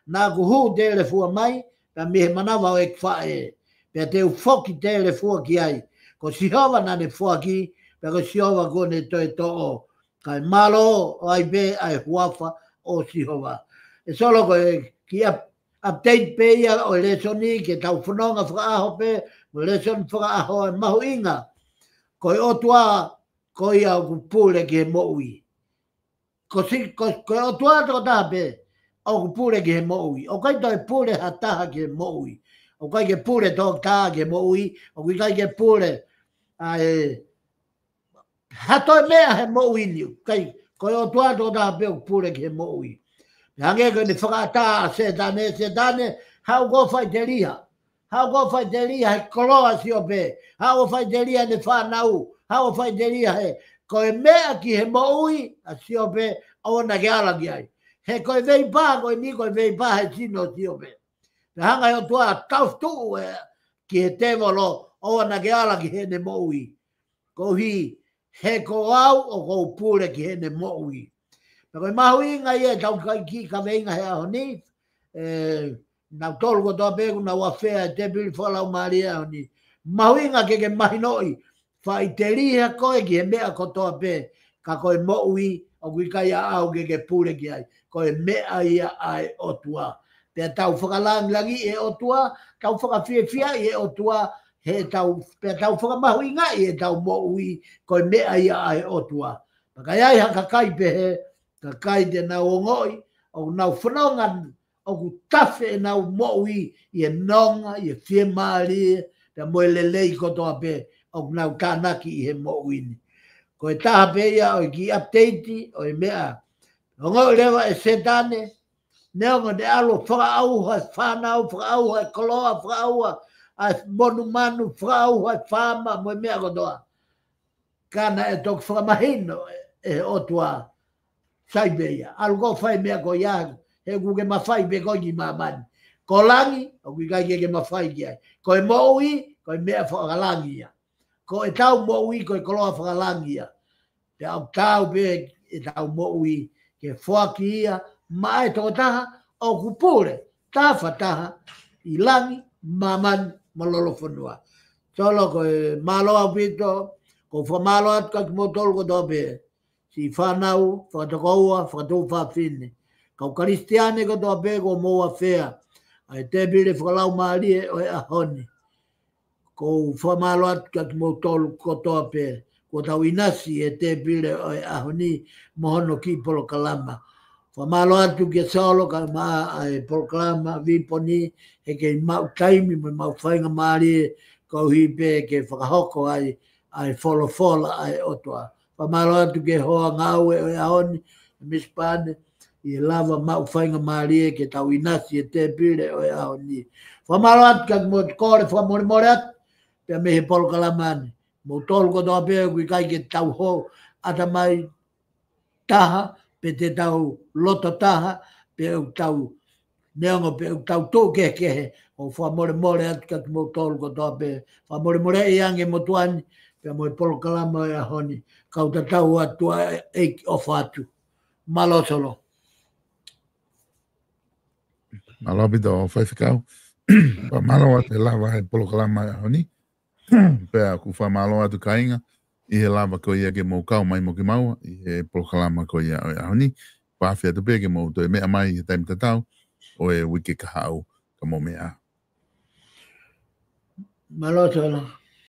Naʻa ku hū telefua mai, pea mei he manava ʻo ʻeku faʻē, pea te u foki telefua ki ai. Ko Sihova naʻa ne foaki, pea ko Sihova kuo ne toe toʻo. Kae mālō ʻo ʻai pē ʻa e huafa ʻo Sihova. ʻE Solo, ko e kiʻi up-, update pē ia ʻo e lēsoni ke tau fononga fakaʻaho pē, mo e lēsoni fakaʻaho ʻe mahuʻinga. Ko e ʻOtua, ko ia ʻoku pule ki he moʻui. Ko si-, ko, ko e ʻOtua tokotaha pē ʻoku pule ki he moʻui. ʻOku ʻikai toe pule ha taha ki he moʻui. ʻOku ʻikai ke pule toketā ki he moʻui. ʻOku ʻikai ke pule ʻa e ha toe meʻa he moʻui ni. ʻIkai, ko e ʻOtua tokotaha pē ʻoku pule ki he moʻui. Pea hangē ko ʻene fakaʻatā ʻa Sētane, Sētane, haʻu koe ʻo faʻiteliha. Haʻu koe ʻo faʻiteliha he koloa Siope. Haʻu ʻo faʻiteliha ʻene fānau. Haʻu ʻo faʻiteliha he, ko e meʻa ki he moʻui ʻa Siope, ʻoua naʻa ke ala ki ai. He ko e veipā, ko eni ko e veipā he sino ʻo Siope. Pea hanga ʻe he ʻOtua ʻo tauhi tuʻu ē ki he tēvolo, ʻoua naʻa ke ala ki heʻene moʻui. Koeʻuhi, he ko au ʻoku ou pule ki heʻene moʻui. Pea ko e mahuʻinga ia ʻetau kiʻi kaveinga he ʻaho ni, ʻe, nautolu kotoa pē ʻoku nau afea e tēpile fakalaumālie he ʻaho ni. Mahuʻinga ke ke mahinoʻi, faʻiteliha koe ki he meʻa kotoa pē, ka ko e moʻui, ʻoku ʻikai ʻaʻau ke ke pule ki ai. Ko e meʻa ia ʻa e ʻOtua. Pea tau fakalangilangiʻi e ʻOtua, tau fakafiefiaʻi e ʻOtua, he tau, pea tau fakamahuʻingaʻi ʻetau moʻui, ko e meʻa ia ʻa e ʻOtua. Pea ka ʻi ai ha kakai pehē, kakai te nau ongoʻi, ʻoku nau fononga, ʻoku tafe ʻenau moʻui ʻi he nonga, ʻi he fiemālie, pea mo e lelei kotoa pē, ʻoku nau tānaki ʻi he moʻui ni. Ko e taha pē ia ʻo e kiʻi update ʻo e meʻa. Ongoʻi leva ʻe Sētane, neongo ʻene ʻalu ʻo fakaʻauha e fānau, fakaʻauha e koloa, fakaʻauha ʻa e monumanu, fakaʻauha e faama, mo e meʻa kotoa. Ka naʻe toki fakamahino ʻe, ʻe he ʻOtua, sai pē ia. ʻAlu koe ʻo fai e meʻa ko ia, he ʻoku ke mafai pē koe ki māmani. Ko langi, ʻoku ʻikai ke ke mafai ki ai. Ko e moʻui, ko e meʻa fakalangi ia. Ko ʻetau moʻui, ko e koloa fakalangi ia. Pea ʻoku taau pē ʻetau moʻui ke foaki ia maʻa e tokotaha ʻoku pule tafataha ʻi langi, māmani mo lolofonua. Solo, ko e mālō ʻaupito, ʻoku ou fakamālō atu kiate kimoutolu kotoa pē, siʻi fānau, fakatokoua, fakatuofāfine, kau Kalisitiane kotoa pē kuo mou afea ʻa e tēpile fakalaumālie ʻo e ʻaho ni. ʻOku ou fakamālō atu kiate kimoutolu kotoa pē kuo tau ʻinasi he tēpile ʻo e ʻaho ni mo hono kiʻi polokalama. Fakamālō atu kia Solo kae ʻumaʻā ʻa e polokalama viponi, he kei maʻu taimi mo e maʻu faingamālie koeʻuhi pē ke fakahoko ai ʻa e folofola ʻa e ʻOtua. Fakamālō atu ki he hoa ngāue ʻo e ʻaho ni, Misi Pane, ʻi he lava maʻu faingamālie ke tau ʻinasi he tēpile ʻo e ʻaho ni. Fakamālō atu kiate kimoutolu, kole fakamolemole atu pea mei he polokalama ni. Moutolu kotoa pē ʻoku ʻikai ke tau hou ʻatamai taha, pe te tau loto taha, pe ʻoku tau neongo pe ʻoku tau tō kehekehe, ʻoku fakamolemole atu kiate kimoutolu kotoa pē, fakamolemoleʻi ange motuʻa ni, pea mo e polokalama ʻo e ʻaho ni, kau tatau atu ʻa e ʻEiki ʻofa atu. Mālō Solo. Mālō ʻaupito Faifekau. Fakamālō atu he lava e polokalama ʻo e ʻaho ni. Pea ʻoku fakamālō atu kāinga ʻi he lava ko ia ke mou kau mai mo kimaua ʻi he polokalama ko ia ʻo e ʻaho ni. Pea ʻofa atu pē ke mou toe meʻa mai he taimi tatau ʻo e uike kahaʻu ka mou meʻa. Mālō Solo.